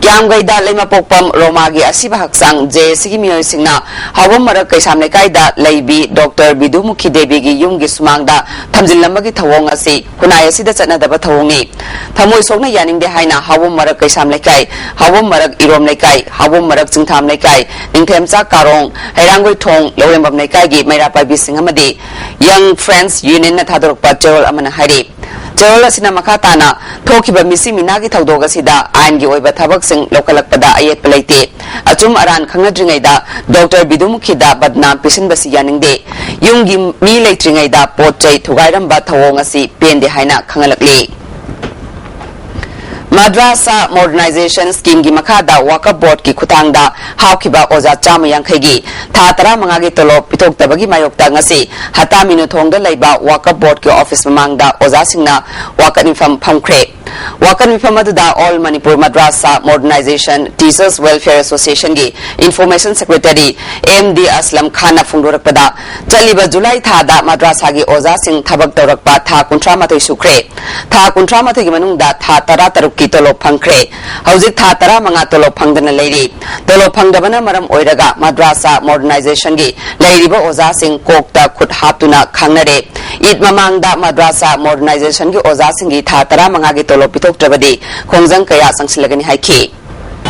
ꯀ꯭ꯌꯥꯝꯒꯩꯗ ꯂꯩꯃꯄꯣꯛꯄꯝ ꯔꯣꯃꯥꯒꯤ ꯑꯁꯤꯕ ꯍꯛꯆꯥꯡ ꯖꯦ ꯑꯦꯁ ꯁꯤꯒꯤ ꯃꯤꯑꯣꯏꯁꯤꯡꯅ ꯍꯥꯎꯕꯝ ꯃꯔꯛ ꯀꯩꯁꯥꯝ ꯂꯩꯀꯥꯏꯗ ꯂꯩꯕꯤ ꯗꯣꯛꯇꯔ ꯕꯤꯗꯨꯃꯨꯈꯤ ꯗꯦꯕꯤꯒꯤ ꯌꯨꯝꯒꯤ ꯁꯨꯃꯥꯡꯗ ꯊꯝꯖꯤꯜꯂꯝꯕꯒꯤ ꯊꯧꯑꯣꯡ ꯑꯁꯤ ꯈꯨꯟꯅꯥꯏ ꯑꯁꯤꯗ ꯆꯠꯅꯗꯕ ꯊꯧꯑꯣꯡꯅꯤ꯫ ꯊꯃꯣꯏ ꯁꯣꯛꯅ ꯌꯥꯅꯤꯡꯗꯦ ꯍꯥꯏꯅ ꯍꯥꯎꯕꯝ ꯃꯔꯛ ꯀꯩꯁꯥꯝ ꯂꯩꯀꯥꯏ, ꯍꯥꯎꯕꯝ ꯃꯔꯛ ꯏꯔꯣꯝ ꯂꯩꯀꯥꯏ, ꯍꯥꯎꯕꯝ ꯃꯔꯛ ꯆꯤꯡꯊꯥꯝ ꯂꯩꯀꯥꯏ, ꯅꯤꯡꯊꯦꯝꯆꯥ ꯀꯥꯔꯣꯡ, ꯍꯩꯔꯥꯡꯒꯣꯏꯊꯣꯡ, ꯂꯧꯔꯦꯝꯕꯝ ꯂꯩꯀꯥꯏꯒꯤ ꯃꯩꯔꯥ ꯄꯥꯏꯕꯤꯁꯤꯡ ꯑꯃꯗꯤ Young Friends Unionꯅ ꯊꯥꯗꯣꯔꯛꯄ ꯆꯦꯔꯣꯜ ꯑꯃꯅ ꯍꯥꯏꯔꯤ꯫ ꯆꯦꯔꯣꯜ ꯑꯁꯤꯅ ꯃꯈꯥ ꯇꯥꯅ ꯊꯣꯛꯈꯤꯕ ꯃꯤꯁꯤ ꯃꯤꯅꯥꯒꯤ ꯊꯧꯗꯣꯛ ꯑꯁꯤꯗ ꯑꯥꯏꯟꯒꯤ ꯑꯣꯏꯕ ꯊꯕꯛꯁꯤꯡ ꯂꯧꯈꯠꯂꯛꯄꯗ ꯑꯌꯦꯠꯄ ꯂꯩꯇꯦ꯫ ꯑꯆꯨꯝ ꯑꯔꯥꯟ ꯈꯪꯅꯗ꯭ꯔꯤꯉꯩꯗ ꯗꯣꯛꯇꯔ ꯕꯤꯗꯨꯃꯨꯈꯤꯗ ꯕꯗꯅꯥꯝ ꯄꯤꯁꯤꯟꯕꯁꯤ ꯌꯥꯅꯤꯡꯗꯦ꯫ ꯌꯨꯝꯒꯤ ꯃꯤ ꯂꯩꯇ꯭ꯔꯤꯉꯩꯗ ꯄꯣꯠ ꯆꯩ ꯊꯨꯒꯥꯏꯔꯝꯕ ꯊꯧꯑꯣꯡ ꯑꯁꯤ ꯄꯦꯟꯗꯦ ꯍꯥꯏꯅ ꯈꯪꯍꯜꯂꯛꯂꯤ꯫ ꯃꯗ꯭ꯔꯥꯁꯥ ꯃꯣꯗꯔꯅꯥꯏꯖꯦꯁꯟ ꯁ꯭ꯀꯤꯝꯒꯤ ꯃꯈꯥꯗ ꯋꯥꯀꯐ ꯕꯣꯔꯗꯀꯤ ꯈꯨꯠꯊꯥꯡꯗ ꯍꯥꯞꯈꯤꯕ ꯑꯣꯖꯥ ꯆꯥꯝꯃ ꯌꯥꯡꯈꯩꯒꯤ ꯊꯥ ꯇꯔꯥꯃꯉꯥꯒꯤ ꯇꯣꯂꯣꯞ ꯄꯤꯊꯣꯛꯇꯕꯒꯤ ꯃꯥꯌꯣꯛꯇ ꯉꯁꯤ ꯍꯇꯥ ꯃꯤꯅꯨꯊꯣꯡꯗ ꯂꯩꯕ ꯋꯥꯀꯐ ꯕꯣꯔꯗꯀꯤ ꯑꯣꯐꯤꯁ ꯃꯃꯥꯡꯗ ꯑꯣꯖꯥꯁꯤꯡꯅ ꯋꯥꯀꯠ ꯃꯤꯐꯝ ꯐꯝꯈ꯭ꯔꯦ꯫ ꯋꯥꯀꯠ ꯃꯤꯐꯝ ꯑꯗꯨꯗ All Manipur Madrasa Modernization Teachers Welfare Associationꯒꯤ Information Secretary M D Aslam ꯈꯥꯟꯅ ꯐꯣꯡꯗꯣꯔꯛꯄꯗ, ꯆꯠꯂꯤꯕ ꯖꯨꯂꯥꯏ ꯊꯥꯗ ꯃꯗ꯭ꯔꯥꯁꯥꯒꯤ ꯑꯣꯖꯥꯁꯤꯡ ꯊꯕꯛ ꯇꯧꯔꯛꯄ ꯊꯥ ꯀꯨꯟꯊ꯭ꯔꯥ ꯃꯥꯊꯣꯏ ꯁꯨꯈ꯭ꯔꯦ꯫ ꯊꯥ ꯀꯨꯟꯊ꯭ꯔꯥ ꯃꯥꯊꯣꯏꯒꯤ ꯃꯅꯨꯡꯗ ꯊꯥ ꯇꯔꯥ ꯇꯔꯨꯛꯀꯤ ꯇꯣꯂꯣꯞ ꯐꯪꯈ꯭ꯔꯦ꯫ ꯍꯧꯖꯤꯛ ꯊꯥ ꯇꯔꯥ ꯃꯉꯥ ꯇꯣꯂꯣꯞ ꯐꯪꯗꯅ ꯂꯩꯔꯤ꯫ ꯇꯣꯂꯣꯞ ꯐꯪꯗꯕꯅ ꯃꯔꯝ ꯑꯣꯏꯔꯒ ꯃꯗ꯭ꯔꯥꯁꯥ ꯃꯣꯗꯔꯅꯥꯏꯖꯦꯁꯟꯒꯤ ꯂꯩꯔꯤꯕ ꯑꯣꯖꯥꯁꯤꯡ ꯀꯣꯛꯇ ꯈꯨꯠ ꯍꯥꯞꯇꯨꯅ ꯈꯪꯅꯔꯦ꯫ ꯏꯗ ꯃꯃꯥꯡꯗ ꯃꯗ꯭ꯔꯥꯁꯥ ꯃꯣꯗꯔꯅꯥꯏꯖꯦꯁꯟꯒꯤ ꯑꯣꯖꯥꯁꯤꯡꯒꯤ ꯊꯥ ꯇꯔꯥꯃꯉꯥꯒꯤ ꯇꯣꯂꯣꯞ ꯄꯤꯊꯣꯛꯇ꯭ꯔꯕꯗꯤ ꯈꯣꯡꯖꯪ ꯀꯌꯥ ꯆꯪꯁꯤꯜꯂꯒꯅꯤ ꯍꯥꯏꯈꯤ꯫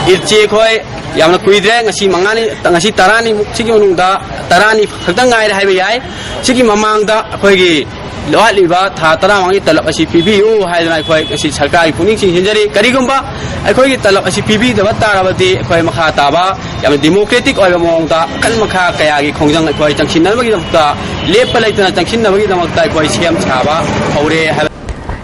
ꯏꯗꯁꯤ ꯑꯩꯈꯣꯏ ꯌꯥꯝꯅ ꯀꯨꯏꯗ꯭ꯔꯦ, ꯉꯁꯤ ꯃꯉꯥꯅꯤ, ꯉꯁꯤ ꯇꯔꯥꯅꯤꯃꯨꯛ ꯁꯤꯒꯤ ꯃꯅꯨꯡꯗ ꯇꯔꯥꯅꯤ ꯈꯛꯇꯪ ꯉꯥꯏꯔꯦ ꯍꯥꯏꯕ ꯌꯥꯏ꯫ ꯁꯤꯒꯤ ꯃꯃꯥꯡꯗ ꯑꯩꯈꯣꯏꯒꯤ ꯋꯥꯠꯂꯤꯕ ꯊꯥ ꯇꯔꯥꯃꯉꯥꯒꯤ ꯇꯂꯕ ꯑꯁꯤ ꯄꯤꯕꯤꯌꯨ ꯍꯥꯏꯗꯅ ꯑꯩꯈꯣꯏ ꯉꯁꯤ ꯁꯔꯀꯥꯔꯒꯤ ꯄꯨꯛꯅꯤꯡ ꯆꯤꯡꯁꯤꯟꯖꯔꯤ꯫ ꯀꯔꯤꯒꯨꯝꯕ ꯑꯩꯈꯣꯏꯒꯤ ꯇꯂꯕ ꯑꯁꯤ ꯄꯤꯕꯤꯗꯕ ꯇꯥꯔꯕꯗꯤ ꯑꯩꯈꯣꯏ ꯃꯈꯥ ꯇꯥꯕ ꯌꯥꯝꯅ ꯗꯤꯃꯣꯀ꯭ꯔꯦꯇꯤꯛ ꯑꯣꯏꯕ ꯃꯑꯣꯡꯗ ꯃꯈꯜ ꯃꯈꯥ ꯀꯌꯥꯒꯤ ꯈꯣꯡꯖꯪ ꯑꯩꯈꯣꯏ ꯆꯪꯁꯤꯟꯅꯕꯒꯤꯗꯃꯛꯇ, ꯂꯦꯞꯄ ꯂꯩꯇꯅ ꯆꯪꯁꯤꯟꯅꯕꯒꯤꯗꯃꯛꯇ ꯑꯩꯈꯣꯏ ꯁꯦꯝ ꯁꯥꯕ ꯍꯧꯔꯦ ꯍꯥꯏꯕ꯫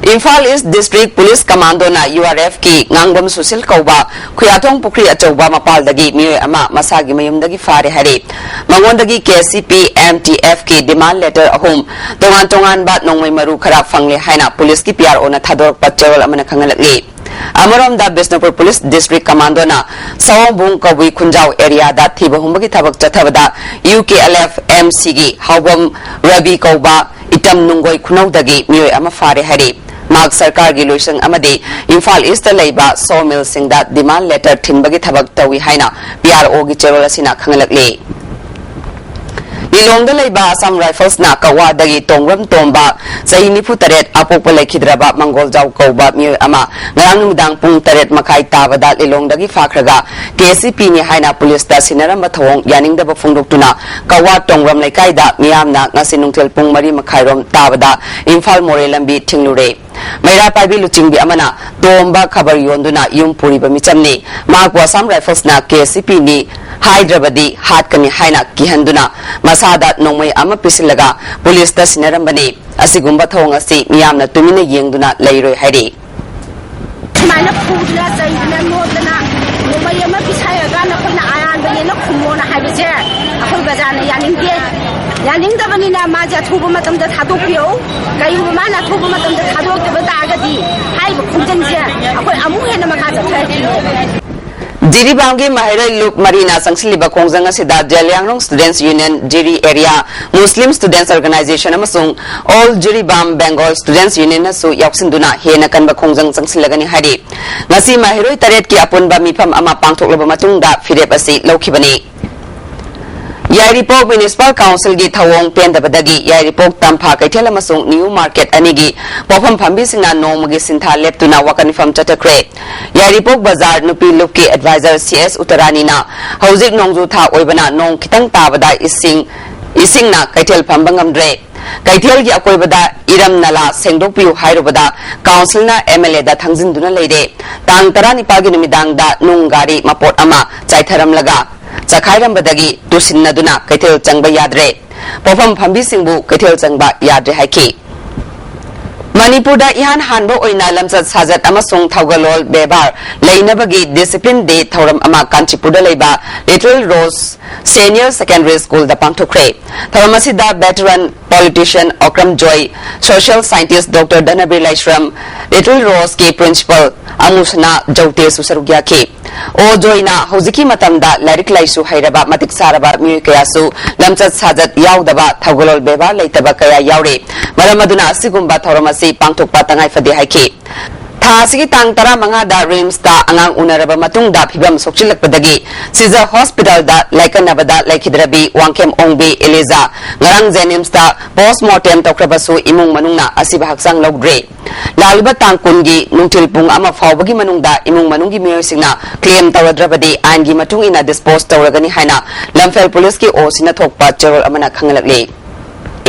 ꯏꯝꯐꯥꯜ ꯏꯁ ꯗꯤꯁꯇ꯭ꯔꯤꯛ ꯄꯨꯂꯤꯁ ꯀꯃꯥꯟꯗꯣꯅ ꯌꯨ ꯑꯥꯔ ꯑꯦꯐꯀꯤ ꯉꯥꯡꯕꯝ ꯁꯨꯁꯤꯜ ꯀꯧꯕ ꯈꯨꯌꯥꯊꯣꯡ ꯄꯨꯈ꯭ꯔꯤ ꯑꯆꯧꯕ ꯃꯄꯥꯜꯗꯒꯤ ꯃꯤꯑꯣꯏ ꯑꯃ ꯃꯁꯥꯒꯤ ꯃꯌꯨꯝꯗꯒꯤ ꯐꯥꯔꯦ ꯍꯥꯏꯔꯤ꯫ ꯃꯉꯣꯟꯗꯒꯤ K C P M T ꯑꯦꯐꯀꯤ ꯗꯤꯃꯥꯟ ꯂꯦꯇꯔ ꯑꯍꯨꯝ, ꯇꯣꯉꯥꯟ ꯇꯣꯉꯥꯟꯕ ꯅꯣꯡꯃꯩ ꯃꯔꯨ ꯈꯔ ꯐꯪꯂꯦ ꯍꯥꯏꯅ ꯄꯨꯂꯤꯁꯀꯤ ꯄꯤ ꯑꯥꯔ ꯑꯣꯅ ꯊꯥꯗꯣꯔꯛꯄ ꯆꯦꯔꯣꯜ ꯑꯃꯅ ꯈꯪꯍꯜꯂꯛꯂꯤ꯫ ꯑꯃꯔꯣꯝꯗ ꯕꯤꯁꯅꯨꯄꯨꯔ ꯄꯨꯂꯤꯁ ꯗꯤꯁꯇ꯭ꯔꯤꯛ ꯀꯃꯥꯟꯗꯣꯅ ꯁꯑꯣꯝꯕꯨꯡ ꯀꯕꯨꯏ ꯈꯨꯟꯖꯥꯎ ꯑꯦꯔꯤꯌꯥꯗ ꯊꯤꯕ ꯍꯨꯝꯕꯒꯤ ꯊꯕꯛ ꯆꯠꯊꯕꯗ U K L F M ꯁꯤꯒꯤ ꯍꯥꯎꯕꯝ ꯔꯕꯤ ꯀꯧꯕ ꯏꯇꯝ ꯅꯨꯡꯒꯣꯏ ꯈꯨꯅꯧꯗꯒꯤ ꯃꯤꯑꯣꯏ ꯑꯃ ꯐꯥꯔꯦ ꯍꯥꯏꯔꯤ꯫ ꯃꯍꯥꯛ ꯁꯔꯀꯥꯔꯒꯤ ꯂꯣꯏꯁꯪ ꯑꯃꯗꯤ ꯏꯝꯐꯥꯜ ꯏꯁꯇ ꯂꯩꯕ ꯁꯣ ꯃꯤꯜꯁꯤꯡꯗ ꯗꯤꯃꯥꯟ ꯂꯦꯇꯔ ꯊꯤꯟꯕꯒꯤ ꯊꯕꯛ ꯇꯧꯏ ꯍꯥꯏꯅ ꯄꯤ ꯑꯥꯔ ꯑꯣꯒꯤ ꯆꯦꯔꯣꯜ ꯑꯁꯤꯅ ꯈꯪꯍꯜꯂꯛꯂꯤ꯫ ꯂꯤꯂꯣꯡꯗ ꯂꯩꯕ ꯑꯁꯥꯝ ꯔꯥꯏꯐꯜꯁꯅ ꯀꯛꯋꯥꯗꯒꯤ ꯇꯣꯡꯕ꯭ꯔꯝ ꯇꯣꯝꯕ, ꯆꯍꯤ ꯅꯤꯐꯨ ꯇꯔꯦꯠ, ꯑꯄꯣꯛꯄ ꯂꯩꯈꯤꯗ꯭ꯔꯕ ꯃꯪꯒꯣꯜꯖꯥꯎ ꯀꯧꯕ ꯃꯤꯑꯣꯏ ꯑꯃ ꯉꯔꯥꯡ ꯅꯨꯃꯤꯗꯥꯡ ꯄꯨꯡ ꯇꯔꯦꯠ ꯃꯈꯥꯏ ꯇꯥꯕꯗ ꯂꯤꯂꯣꯡꯗꯒꯤ ꯐꯥꯈ꯭ꯔꯒ ꯀꯦ ꯑꯦꯁ ꯁꯤ ꯄꯤꯅꯤ ꯍꯥꯏꯅ ꯄꯨꯂꯤꯁꯇ ꯁꯤꯟꯅꯔꯝꯕ ꯊꯧꯑꯣꯡ ꯌꯥꯅꯤꯡꯗꯕ ꯐꯣꯡꯗꯣꯛꯇꯨꯅ ꯀꯛꯋꯥ ꯇꯣꯡꯕ꯭ꯔꯝ ꯂꯩꯀꯥꯏꯗ ꯃꯤꯌꯥꯝꯅ ꯉꯁꯤ ꯅꯨꯡꯊꯤꯜ ꯄꯨꯡ ꯃꯔꯤ ꯃꯈꯥꯏꯔꯣꯝ ꯇꯥꯕꯗ ꯏꯝꯐꯥꯜ ꯃꯣꯔꯦ ꯂꯝꯕꯤ ꯊꯤꯡꯂꯨꯔꯦ꯫ ꯃꯩꯔꯥ ꯄꯥꯏꯕꯤ ꯂꯨꯆꯤꯡꯕꯤ ꯑꯃꯅ ꯇꯣꯝꯕ ꯈꯕꯔ ꯌꯣꯟꯗꯨꯅ ꯌꯨꯝ ꯄꯨꯔꯤꯕ ꯃꯤꯆꯝꯅꯤ꯫ ꯃꯍꯥꯛꯄꯨ ꯑꯁꯥꯝ ꯔꯥꯏꯐꯜꯁꯅ ꯀꯦ ꯑꯦꯁ ꯁꯤ ꯄꯤꯅꯤ ꯍꯥꯏꯗ꯭ꯔꯕꯗꯤ ꯍꯥꯠꯀꯅꯤ ꯍꯥꯏꯅ ꯀꯤꯍꯟꯗꯨꯅ ꯃꯁꯥꯗ ꯅꯣꯡꯃꯩ ꯑꯃ ꯄꯤꯁꯤꯜꯂꯒ ꯄꯨꯂꯤꯁꯇ ꯁꯤꯟꯅꯔꯝꯕꯅꯤ꯫ ꯑꯁꯤꯒꯨꯝꯕ ꯊꯧꯑꯣꯡ ꯑꯁꯤ ꯃꯤꯌꯥꯝꯅ ꯇꯨꯃꯤꯟꯅ ꯌꯦꯡꯗꯨꯅ ꯂꯩꯔꯣꯏ ꯍꯥꯏꯔꯤ꯫ ꯁꯨꯃꯥꯏꯅ ꯐꯨꯗꯅ ꯆꯩꯗꯅ ꯅꯣꯠꯇꯅ ꯅꯣꯡꯃꯩ ꯑꯃ ꯄꯤꯁꯜꯂꯒ ꯅꯈꯣꯏꯅ ꯑꯔꯥꯟꯕꯅꯦꯅ ꯈꯨꯝꯃꯣꯅ ꯍꯥꯏꯕꯁꯦ ꯑꯩꯈꯣꯏ ꯕꯖꯥꯔꯅ ꯌꯥꯅꯤꯡꯗꯦ꯫ ꯌꯥꯅꯤꯡꯗꯕꯅꯤꯅ ꯃꯥꯁꯦ ꯑꯊꯨꯕ ꯃꯇꯝꯗ ꯊꯥꯗꯣꯛꯄꯤꯔꯛꯎ꯫ ꯀꯔꯤꯒꯨꯝꯕ ꯃꯥꯅ ꯑꯊꯨꯕ ꯃꯇꯝꯗ ꯊꯥꯗꯣꯔꯛꯇꯕ ꯇꯥꯔꯒꯗꯤ ꯍꯥꯏꯔꯤꯕ ꯈꯣꯡꯖꯪꯁꯦ ꯑꯩꯈꯣꯏ ꯑꯃꯨꯛ ꯍꯦꯟꯅ ꯃꯈꯥ ꯆꯠꯊꯔꯛꯈꯤꯅꯤ꯫ ꯖꯤꯔꯤꯕꯥꯝꯒꯤ ꯃꯍꯩꯔꯣꯏ ꯂꯨꯞ ꯃꯔꯤꯅ ꯆꯪꯁꯤꯜꯂꯤꯕ ꯈꯣꯡꯖꯪ ꯑꯁꯤꯗ ꯖꯦꯂꯤꯌꯥꯡꯔꯣꯡ Students Union, ꯖꯤꯔꯤ Area, Muslim Students Organization ꯑꯃꯁꯨꯡ All Jiribam Bengal Students Union ꯅꯁꯨ ꯌꯥꯎꯁꯤꯟꯗꯨꯅ ꯍꯦꯟꯅ ꯀꯟꯕ ꯈꯣꯡꯖꯪ ꯆꯪꯁꯤꯜꯂꯒꯅꯤ ꯍꯥꯏꯔꯤ꯫ ꯉꯁꯤ ꯃꯍꯩꯔꯣꯏ ꯇꯔꯦꯠꯀꯤ ꯑꯄꯨꯟꯕ ꯃꯤꯐꯝ ꯑꯃ ꯄꯥꯡꯊꯣꯛꯂꯕ ꯃꯇꯨꯡꯗ ꯐꯤꯔꯦꯞ ꯑꯁꯤ ꯂꯧꯈꯤꯕꯅꯤ꯫ ꯌꯥꯏꯔꯤꯄꯣꯛ Municipal Council ꯒꯤ ꯊꯧꯑꯣꯡ ꯄꯦꯟꯗꯕꯗꯒꯤ ꯌꯥꯏꯔꯤꯄꯣꯛ ꯇꯝꯐꯥ ꯀꯩꯊꯦꯜ ꯑꯃꯁꯨꯡ ꯅ꯭ꯌꯨ ꯃꯥꯔꯀꯦꯠ ꯑꯅꯤꯒꯤ ꯄꯣꯠꯐꯝ ꯐꯝꯕꯤꯁꯤꯡꯅ ꯅꯣꯡꯃꯒꯤ ꯁꯤꯟꯊꯥ ꯂꯦꯞꯇꯨꯅ ꯋꯥꯀꯠ ꯃꯤꯐꯝ ꯆꯠꯊꯈ꯭ꯔꯦ꯫ ꯌꯥꯏꯔꯤꯄꯣꯛ ꯕꯖꯥꯔ ꯅꯨꯄꯤ ꯂꯨꯞꯀꯤ advisor ꯁꯤ ꯑꯦꯁ ꯎꯇꯔꯥꯅꯤꯅ ꯍꯧꯖꯤꯛ ꯅꯣꯡꯖꯨ ꯊꯥ ꯑꯣꯏꯕꯅ ꯅꯣꯡ ꯈꯤꯇꯪ ꯇꯥꯕꯗ ꯏꯁꯤꯡ, ꯏꯁꯤꯡꯅ ꯀꯩꯊꯦꯜ ꯐꯝꯕ ꯉꯝꯗ꯭ꯔꯦ꯫ ꯀꯩꯊꯦꯜꯒꯤ ꯑꯀꯣꯏꯕꯗ ꯏꯔꯝ ꯅꯂꯥ ꯁꯦꯡꯗꯣꯛꯄꯤꯌꯨ ꯍꯥꯏꯔꯨꯕꯗ ꯀꯥꯎꯟꯁꯤꯜꯅ ꯑꯦꯝ ꯑꯦꯜ ꯑꯦꯗ ꯊꯥꯡꯖꯤꯟꯗꯨꯅ ꯂꯩꯔꯦ꯫ ꯇꯥꯡ ꯇꯔꯥꯅꯤꯄꯥꯜꯒꯤ ꯅꯨꯃꯤꯗꯥꯡꯗ ꯅꯨꯡ ꯒꯥꯔꯤ ꯃꯄꯣꯠ ꯑꯃ ꯆꯥꯏꯊꯔꯝꯂꯒ ꯆꯈꯥꯏꯔꯝꯕꯗꯒꯤ ꯇꯨꯁꯤꯟꯅꯗꯨꯅ ꯀꯩꯊꯦꯜ ꯆꯪꯕ ꯌꯥꯗ꯭ꯔꯦ꯫ ꯄꯣꯠꯐꯝ ꯐꯝꯕꯤꯁꯤꯡꯕꯨ ꯀꯩꯊꯦꯜ ꯆꯪꯕ ꯌꯥꯗ꯭ꯔꯦ ꯍꯥꯏꯈꯤ꯫ ꯃꯅꯤꯄꯨꯔꯗ ꯏꯍꯥꯟ ꯍꯥꯟꯕ ꯑꯣꯏꯅ ꯂꯝꯆꯠ ꯁꯥꯖꯠ ꯑꯃꯁꯨꯡ ꯊꯧꯒꯜꯂꯣꯟ ꯕꯦꯕꯥꯔ ꯂꯩꯅꯕꯒꯤ Discipline Day ꯊꯧꯔꯝ ꯑꯃ ꯀꯥꯟꯆꯤꯄꯨꯔꯗ ꯂꯩꯕ Little Rose Senior Secondary School ꯗ ꯄꯥꯡꯊꯣꯛꯈ꯭ꯔꯦ꯫ ꯊꯧꯔꯝ ꯑꯁꯤꯗ veteran politician Okram Joy, social scientist Doctor Dhanabir Laishram, Little Rose ꯀꯤ principal ꯑꯃꯨꯁꯅꯥ ꯖꯧꯇꯦꯁꯨ ꯁꯔꯨꯛ ꯌꯥꯈꯤ꯫ ꯑꯣ ꯖꯣꯏꯅ ꯍꯧꯖꯤꯛꯀꯤ ꯃꯇꯝꯗ ꯂꯥꯏꯔꯤꯛ ꯂꯥꯏꯁꯨ ꯍꯩꯔꯕ ꯃꯇꯤꯛ ꯆꯥꯔꯕ ꯃꯤꯑꯣꯏ ꯀꯌꯥꯁꯨ ꯂꯝꯆꯠ ꯁꯥꯖꯠ ꯌꯥꯎꯗꯕ ꯊꯧꯒꯜꯂꯣꯟ ꯕꯦꯕꯥꯔ ꯂꯩꯇꯕ ꯀꯌꯥ ꯌꯥꯎꯔꯤ꯫ ꯃꯔꯝ ꯑꯗꯨꯅ ꯑꯁꯤꯒꯨꯝꯕ ꯊꯧꯔꯝ ꯑꯁꯤ ꯄꯥꯡꯊꯣꯛꯄ ꯇꯉꯥꯏ ꯐꯗꯦ ꯍꯥꯏꯈꯤ꯫ ꯊꯥ ꯑꯁꯤꯒꯤ ꯇꯥꯡ ꯇꯔꯥꯃꯉꯥꯗ ꯔꯤꯝꯁꯇ ꯑꯉꯥꯡ ꯎꯅꯔꯕ ꯃꯇꯨꯡꯗ ꯐꯤꯕꯝ ꯁꯣꯛꯆꯤꯜꯂꯛꯄꯗꯒꯤ ꯁꯤꯖ ꯍꯣꯁꯄꯤꯇꯥꯜꯗ ꯂꯥꯏꯀꯠꯅꯕꯗ ꯂꯩꯈꯤꯗ꯭ꯔꯕꯤ ꯋꯥꯡꯈꯦꯝ ꯑꯣꯡꯕꯤ ꯏꯂꯤꯖꯥ ꯉꯔꯥꯡ ꯖꯦꯅꯤꯝꯁꯇ ꯄꯣꯁꯃꯣꯔꯇꯦꯝ ꯇꯧꯈ꯭ꯔꯕꯁꯨ ꯏꯃꯨꯡ ꯃꯅꯨꯡꯅ ꯑꯁꯤꯕ ꯍꯛꯆꯥꯡ ꯂꯧꯗ꯭ꯔꯦ꯫ ꯂꯥꯛꯂꯤꯕ ꯇꯥꯡ ꯀꯨꯟꯒꯤ ꯅꯨꯡꯊꯤꯜ ꯄꯨꯡ ꯑꯃ ꯐꯥꯎꯕꯒꯤ ꯃꯅꯨꯡꯗ ꯏꯃꯨꯡ ꯃꯅꯨꯡꯒꯤ ꯃꯤꯑꯣꯏꯁꯤꯡꯅ ꯀ꯭ꯂꯦꯝ ꯇꯧꯔꯗ꯭ꯔꯕꯗꯤ ꯑꯥꯏꯟꯒꯤ ꯃꯇꯨꯡ ꯏꯟꯅ ꯗꯤꯁꯄꯣꯁ ꯇꯧꯔꯒꯅꯤ ꯍꯥꯏꯅ ꯂꯝꯐꯦꯜ ꯄꯨꯂꯤꯁꯀꯤ ꯑꯣꯁꯤꯅ ꯊꯣꯛꯄ ꯆꯦꯔꯣꯜ ꯑꯃꯅ ꯈꯪꯍꯜꯂꯛꯂꯤ꯫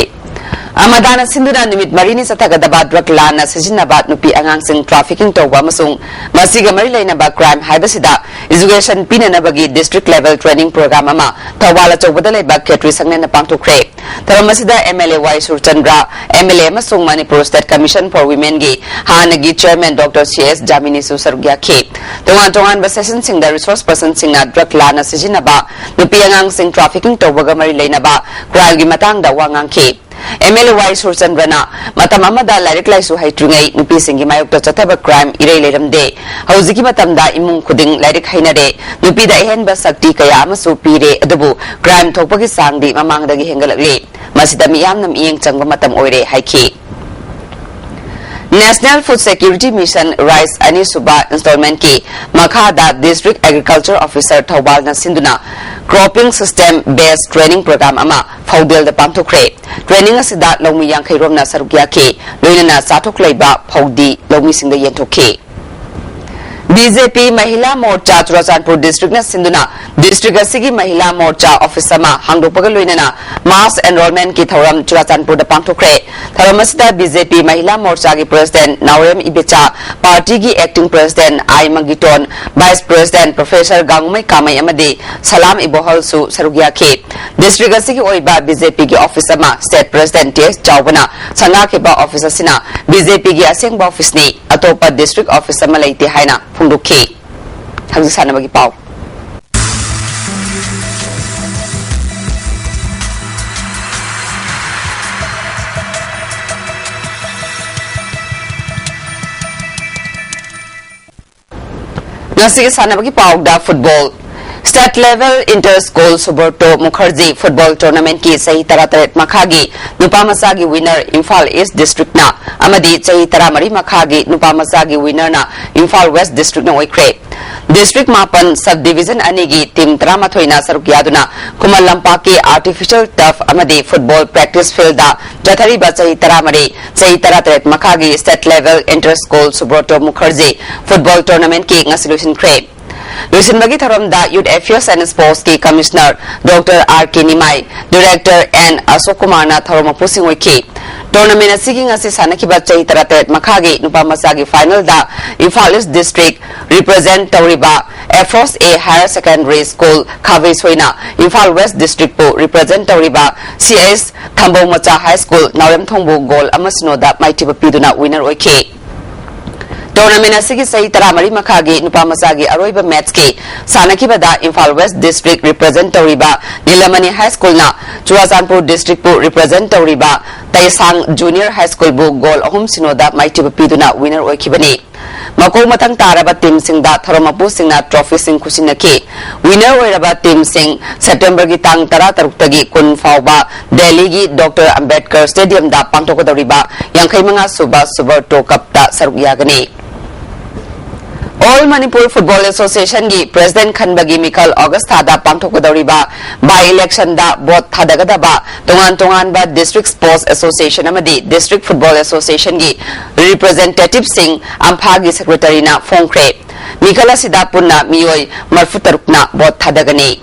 ꯑꯃꯗꯥꯅ ꯁꯤꯟꯗꯨꯅ ꯅꯨꯃꯤꯠ ꯃꯔꯤꯅꯤ ꯆꯠꯊꯒꯗꯕ ꯗ꯭ꯔꯒ ꯂꯥꯟꯅ ꯁꯤꯖꯤꯟꯅꯕ ꯅꯨꯄꯤ ꯑꯉꯥꯡꯁꯤꯡ ꯇ꯭ꯔꯥꯐꯤꯀꯤꯡ ꯇꯧꯕ ꯑꯃꯁꯨꯡ ꯃꯁꯤꯒ ꯃꯔꯤ ꯂꯩꯅꯕ ꯀ꯭ꯔꯥꯏꯝ ꯍꯥꯏꯕꯁꯤꯗ ꯏꯖꯨꯀꯦꯁꯟ ꯄꯤꯅꯅꯕꯒꯤ ꯗꯤꯁꯇ꯭ꯔꯤꯛ ꯂꯦꯚꯦꯜ ꯇ꯭ꯔꯦꯅꯤꯡ ꯄ꯭ꯔꯣꯒ꯭ꯔꯥꯝ ꯑꯃ ꯊꯧꯕꯥꯜ ꯑꯆꯧꯕꯗ ꯂꯩꯕ ꯈꯦꯇ꯭ꯔꯤ ꯁꯪꯉꯦꯟꯅ ꯄꯥꯡꯊꯣꯛꯈ꯭ꯔꯦ꯫ ꯊꯧꯔꯝ ꯑꯁꯤꯗ M L A Y Surchandra, M L A ꯑꯃꯁꯨꯡ ꯃꯅꯤꯄꯨꯔ ꯁ꯭ꯇꯦꯠ ꯀꯃꯤꯁꯟ ꯐꯣꯔ ꯋꯤꯃꯦꯟꯒꯤ ꯍꯥꯟꯅꯒꯤ ꯆꯤꯌꯔꯃꯦꯟ ꯗꯣꯛꯇꯔ ꯁꯤ ꯑꯦꯁ ꯖꯥꯃꯤꯅꯤꯁꯨ ꯁꯔꯨꯛ ꯌꯥꯈꯤ꯫ ꯇꯣꯉꯥꯟ ꯇꯣꯉꯥꯟꯕ ꯁꯦꯁꯟꯁꯤꯡꯗ ꯔꯤꯁꯣꯔꯁ ꯄꯔꯁꯟꯁꯤꯡꯅ ꯗ꯭ꯔꯒ ꯂꯥꯟꯅ ꯁꯤꯖꯤꯟꯅꯕ, ꯅꯨꯄꯤ ꯑꯉꯥꯡꯁꯤꯡ ꯇ꯭ꯔꯥꯐꯤꯀꯤꯡ ꯇꯧꯕꯒ ꯃꯔꯤ ꯂꯩꯅꯕ ꯀ꯭ꯔꯥꯏꯝꯒꯤ ꯃꯇꯥꯡꯗ ꯋꯥ ꯉꯥꯡꯈꯤ꯫ ꯑꯦꯝ ꯑꯦꯜ ꯑꯦ ꯋꯥꯏ ꯁꯨꯔꯆꯟꯗ꯭ꯔꯅ ꯃꯇꯝ ꯑꯃꯗ ꯂꯥꯏꯔꯤꯛ ꯂꯥꯏꯁꯨ ꯍꯩꯇ꯭ꯔꯤꯉꯩ ꯅꯨꯄꯤꯁꯤꯡꯒꯤ ꯃꯥꯌꯣꯛꯇ ꯆꯠꯊꯕ ꯀ꯭ꯔꯥꯏꯝ ꯏꯔꯩ ꯂꯩꯔꯝꯗꯦ꯫ ꯍꯧꯖꯤꯛꯀꯤ ꯃꯇꯝꯗ ꯏꯃꯨꯡ ꯈꯨꯗꯤꯡ ꯂꯥꯏꯔꯤꯛ ꯍꯩꯅꯔꯦ꯫ ꯅꯨꯄꯤꯗ ꯑꯍꯦꯟꯕ ꯁꯛꯇꯤ ꯀꯌꯥ ꯑꯃꯁꯨ ꯄꯤꯔꯦ, ꯑꯗꯨꯕꯨ ꯀ꯭ꯔꯥꯏꯝ ꯊꯣꯛꯄꯒꯤ ꯆꯥꯡꯗꯤ ꯃꯃꯥꯡꯗꯒꯤ ꯍꯦꯟꯒꯠꯂꯛꯂꯤ꯫ ꯃꯁꯤꯗ ꯃꯤꯌꯥꯝꯅ ꯃꯤꯠꯌꯦꯡ ꯆꯪꯕ ꯃꯇꯝ ꯑꯣꯏꯔꯦ ꯍꯥꯏꯈꯤ꯫ National Food Security Mission rice ꯑꯅꯤꯁꯨꯕ ꯏꯟꯁꯇꯣꯜꯃꯦꯟꯠꯀꯤ ꯃꯈꯥꯗ ꯗꯤꯁꯇ꯭ꯔꯤꯛ ꯑꯦꯒ꯭ꯔꯤꯀꯜꯆꯔ ꯑꯣꯐꯤꯁꯔ ꯊꯧꯕꯥꯜꯅ ꯁꯤꯟꯗꯨꯅ ꯀ꯭ꯔꯣꯞꯄꯤꯡ ꯁꯤꯁꯇꯦꯝ ꯕꯦꯁ ꯇ꯭ꯔꯦꯅꯤꯡ ꯄ꯭ꯔꯣꯒ꯭ꯔꯥꯝ ꯑꯃ ꯐꯧꯗꯦꯜꯗ ꯄꯥꯡꯊꯣꯛꯈ꯭ꯔꯦ꯫ ꯇ꯭ꯔꯦꯅꯤꯡ ꯑꯁꯤꯗ ꯂꯧꯃꯤ ꯌꯥꯡꯈꯩ ꯔꯣꯝꯅ ꯁꯔꯨꯛ ꯌꯥꯈꯤ꯫ ꯂꯣꯏꯅꯅ ꯆꯥꯊꯣꯛ ꯂꯩꯕ ꯐꯧꯗꯤ ꯂꯧꯃꯤꯁꯤꯡꯗ ꯌꯦꯟꯊꯣꯛꯈꯤ꯫ ꯕꯤ ꯖꯦ ꯄꯤ ꯃꯍꯤꯂꯥ ꯃꯣꯔꯆꯥ ꯆꯨꯔꯥꯆꯥꯟꯄꯨꯔ ꯗꯤꯁꯇ꯭ꯔꯤꯛꯅ ꯁꯤꯟꯗꯨꯅ ꯗꯤꯁꯇ꯭ꯔꯤꯛ ꯑꯁꯤꯒꯤ ꯃꯍꯤꯂꯥ ꯃꯣꯔꯆꯥ ꯑꯣꯐꯤꯁ ꯑꯃ ꯍꯥꯡꯗꯣꯛꯄꯒ ꯂꯣꯏꯅꯅ ꯃꯥꯁ ꯑꯦꯟꯔꯣꯜꯃꯦꯟꯠꯀꯤ ꯊꯧꯔꯝ ꯆꯨꯔꯥꯆꯥꯟꯄꯨꯔꯗ ꯄꯥꯡꯊꯣꯛꯈ꯭ꯔꯦ꯫ ꯊꯧꯔꯝ ꯑꯁꯤꯗ ꯕꯤ ꯖꯦ ꯄꯤ ꯃꯍꯤꯂꯥ ꯃꯣꯔꯆꯥꯒꯤ ꯄ꯭ꯔꯦꯁꯤꯗꯦꯟꯠ ꯅꯥꯎꯔꯦꯝ ꯏꯕꯦꯆꯥ, ꯄꯥꯔꯇꯤꯒꯤ ꯑꯦꯛꯇꯤꯡ ꯄ꯭ꯔꯦꯁꯤꯗꯦꯟꯠ ꯑꯥꯏ ꯃꯪꯒꯤꯇꯣꯟ, ꯚꯥꯏꯁ ꯄ꯭ꯔꯦꯁꯤꯗꯦꯟꯠ ꯄ꯭ꯔꯣꯐꯦꯁꯔ ꯒꯥꯡꯉꯨꯃꯩ ꯀꯥꯃꯩ ꯑꯃꯗꯤ ꯁꯂꯥꯝ ꯏꯕꯣꯍꯜꯁꯨ ꯁꯔꯨꯛ ꯌꯥꯈꯤ꯫ ꯗꯤꯁꯇ꯭ꯔꯤꯛ ꯑꯁꯤꯒꯤ ꯑꯣꯏꯕ ꯕꯤ ꯖꯦ ꯄꯤꯒꯤ ꯑꯣꯐꯤꯁ ꯑꯃ ꯁ꯭ꯇꯦꯠ ꯄ꯭ꯔꯦꯁꯤꯗꯦꯟꯠ ꯇꯤ ꯑꯦꯁ ꯆꯥꯎꯕꯅ ꯁꯪꯒꯥꯈꯤꯕ ꯑꯣꯐꯤꯁ ꯑꯁꯤꯅ ꯕꯤ ꯖꯦ ꯄꯤꯒꯤ ꯑꯁꯦꯡꯕ ꯑꯣꯐꯤꯁꯅꯤ, ꯑꯇꯣꯞꯄ ꯗꯤꯁꯇ꯭ꯔꯤꯛ ꯑꯣꯐꯤꯁ ꯑꯃ ꯂꯩꯇꯦ ꯍꯥꯏꯅ ꯐꯣꯡꯗꯣꯛꯈꯤ꯫ ꯍꯧꯖꯤꯛ ꯁꯥꯟꯅꯕꯒꯤ ꯄꯥꯎ꯫ ꯉꯁꯤꯒꯤ ꯁꯥꯟꯅꯕꯒꯤ ꯄꯥꯎꯗ football. State Level Inter School Subrata Mukherjee Football Tournamentꯀꯤ ꯆꯍꯤ ꯇꯔꯥꯇꯔꯦꯠ ꯃꯈꯥꯒꯤ ꯅꯨꯄꯥ ꯃꯆꯥꯒꯤ winner ꯏꯝꯐꯥꯜ East Districtꯅ ꯑꯃꯗꯤ ꯆꯍꯤ ꯇꯔꯥꯃꯔꯤ ꯃꯈꯥꯒꯤ ꯅꯨꯄꯥ ꯃꯆꯥꯒꯤ winnerꯅ ꯏꯝꯐꯥꯜ West Districtꯅ ꯑꯣꯏꯈ꯭ꯔꯦ꯫ District ꯃꯥꯄꯟ, sub division ꯑꯅꯤꯒꯤ team ꯇꯔꯥꯃꯥꯊꯣꯏꯅ ꯁꯔꯨꯛ ꯌꯥꯗꯨꯅ ꯈꯨꯃꯟ ꯂꯝꯄꯥꯛꯀꯤ artificial turf ꯑꯃꯗꯤ football practice fieldꯗ ꯆꯠꯊꯔꯤꯕ ꯆꯍꯤ ꯇꯔꯥꯃꯔꯤ, ꯆꯍꯤ ꯇꯔꯥꯇꯔꯦꯠ ꯃꯈꯥꯒꯤ State Level Inter School Subrata Mukherjee Football Tournamentꯀꯤ ꯉꯁꯤ ꯂꯣꯏꯁꯤꯟꯈ꯭ꯔꯦ꯫ ꯂꯣꯏꯁꯤꯟꯕꯒꯤ ꯊꯧꯔꯝꯗ Youth Affairs and Sportsꯀꯤ Commissioner Doctor R K Nimai, Director N Ashok Kumarꯅ ꯊꯧꯔꯝ ꯃꯄꯨꯁꯤꯡ ꯑꯣꯏꯈꯤ꯫ Tournament ꯑꯁꯤꯒꯤ ꯉꯁꯤ ꯁꯥꯟꯅꯈꯤꯕ ꯆꯍꯤ ꯇꯔꯥꯇꯔꯦꯠ ꯃꯈꯥꯒꯤ ꯅꯨꯄꯥ ꯃꯆꯥꯒꯤ finalꯗ ꯏꯝꯐꯥꯜ East District represent ꯇꯧꯔꯤꯕ Afros A Higher Secondary School ꯈꯥꯕꯩꯁꯣꯏꯅ Imphal West Districtꯄꯨ represent ꯇꯧꯔꯤꯕ C S ꯊꯝꯕꯧ ꯃꯆꯥ High School ꯅꯥꯎꯔꯦꯝꯊꯣꯡꯕꯨ goal ꯑꯃ ꯁꯤꯅꯣꯗ ꯃꯥꯏꯊꯤꯕ ꯄꯤꯗꯨꯅ winner ꯑꯣꯏꯈꯤ꯫ Tournament ꯑꯁꯤꯒꯤ ꯆꯍꯤ ꯇꯔꯥꯃꯔꯤ ꯃꯈꯥꯒꯤ ꯅꯨꯄꯥ ꯃꯆꯥꯒꯤ ꯑꯔꯣꯏꯕ matchꯀꯤ ꯁꯥꯟꯅꯈꯤꯕꯗ ꯏꯝꯐꯥꯜ West District represent ꯇꯧꯔꯤꯕ ꯅꯤꯂꯃꯅꯤ High Schoolꯅ ꯆꯨꯔꯥꯆꯥꯟꯄꯨꯔ Districtꯄꯨ represent ꯇꯧꯔꯤꯕ ꯇꯩꯁꯥꯡ Junior High Schoolꯕꯨ goal ꯑꯍꯨꯝ ꯁꯤꯅꯣꯗ ꯃꯥꯏꯊꯤꯕ ꯄꯤꯗꯨꯅ winner ꯑꯣꯏꯈꯤꯕꯅꯤ꯫ ꯃꯀꯣꯛ ꯃꯊꯪ ꯇꯥꯔꯕ teamꯁꯤꯡꯗ ꯊꯧꯔꯝ ꯃꯄꯨꯁꯤꯡꯅ trophyꯁꯤꯡ ꯈꯨꯠꯁꯤꯟꯅꯈꯤ꯫ Winner ꯑꯣꯏꯔꯕ teamꯁꯤꯡ Septemberꯒꯤ ꯇꯥꯡ ꯇꯔꯥꯇꯔꯨꯛꯇꯒꯤ ꯀꯨꯟ ꯐꯥꯎꯕ ꯗꯦꯜꯂꯤꯒꯤ Doctor Ambedkar Stadiumꯗ ꯄꯥꯡꯊꯣꯛꯀꯗꯧꯔꯤꯕ ꯌꯥꯡꯈꯩ ꯃꯉꯥ ꯁꯨꯕ Subrata Cupꯇ ꯁꯔꯨꯛ ꯌꯥꯒꯅꯤ꯫ All Manipur Football Associationꯒꯤ president ꯈꯟꯕꯒꯤ ꯃꯤꯈꯜ August ꯊꯥꯗ ꯄꯥꯡꯊꯣꯛꯀꯗꯧꯔꯤꯕ by-electionꯗ vote ꯊꯥꯗꯒꯗꯕ ꯇꯣꯉꯥꯟ ꯇꯣꯉꯥꯟꯕ District Sports Association ꯑꯃꯗꯤ District Football Associationꯒꯤ representativeꯁꯤꯡ ꯑꯝꯐꯥꯒꯤ secretaryꯅ ꯐꯣꯡꯈ꯭ꯔꯦ꯫ ꯃꯤꯈꯜ ꯑꯁꯤꯗ ꯄꯨꯟꯅ ꯃꯤꯑꯣꯏ ꯃꯔꯤꯐꯨ ꯇꯔꯨꯛꯅ vote ꯊꯥꯗꯒꯅꯤ꯫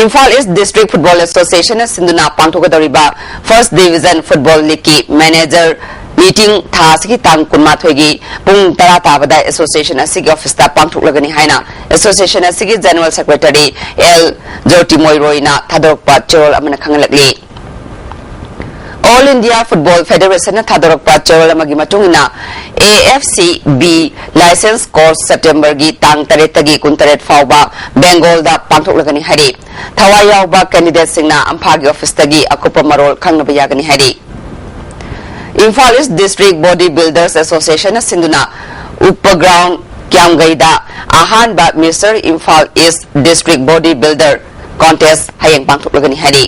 Imphal East District Football Associationꯅ ꯁꯤꯟꯗꯨꯅ ꯄꯥꯡꯊꯣꯛꯀꯗꯧꯔꯤꯕ First Division Football Leagueꯀꯤ manager meeting ꯊꯥ ꯑꯁꯤꯒꯤ ꯇꯥꯡ ꯀꯨꯟꯃꯥꯊꯣꯏꯒꯤ ꯄꯨꯡ ꯇꯔꯥ ꯇꯥꯕꯗ association ꯑꯁꯤꯒꯤ officeꯇ ꯄꯥꯡꯊꯣꯛꯂꯒꯅꯤ ꯍꯥꯏꯅ association ꯑꯁꯤꯒꯤ General Secretary L Jyoti Moiroyꯅ ꯊꯥꯗꯣꯔꯛꯄ ꯆꯦꯔꯣꯜ ꯑꯃꯅ ꯈꯪꯍꯜꯂꯛꯂꯤ꯫ All India Football Federationꯅ ꯊꯥꯗꯣꯔꯛꯄ ꯆꯦꯔꯣꯜ ꯑꯃꯒꯤ ꯃꯇꯨꯡ ꯏꯟꯅ, A F C B license course Septemberꯒꯤ ꯇꯥꯡ ꯇꯔꯦꯠꯇꯒꯤ ꯀꯨꯟꯇꯔꯦꯠ ꯐꯥꯎꯕ Bengalꯗ ꯄꯥꯡꯊꯣꯛꯂꯒꯅꯤ ꯍꯥꯏꯔꯤ꯫ ꯊꯋꯥꯏ ꯌꯥꯎꯕ candidateꯁꯤꯡꯅ ꯑꯝꯐꯥꯒꯤ officeꯇꯒꯤ ꯑꯀꯨꯞꯄ ꯃꯔꯣꯜ ꯈꯪꯅꯕ ꯌꯥꯒꯅꯤ ꯍꯥꯏꯔꯤ꯫ Imphal East District Body Builders Associationꯅ ꯁꯤꯟꯗꯨꯅ ꯎꯞꯄ ground ꯀ꯭ꯌꯥꯝꯒꯩꯗ ꯑꯍꯥꯟꯕ Mister Imphal East District Body Builder Contest ꯍꯌꯦꯡ ꯄꯥꯡꯊꯣꯛꯂꯒꯅꯤ ꯍꯥꯏꯔꯤ꯫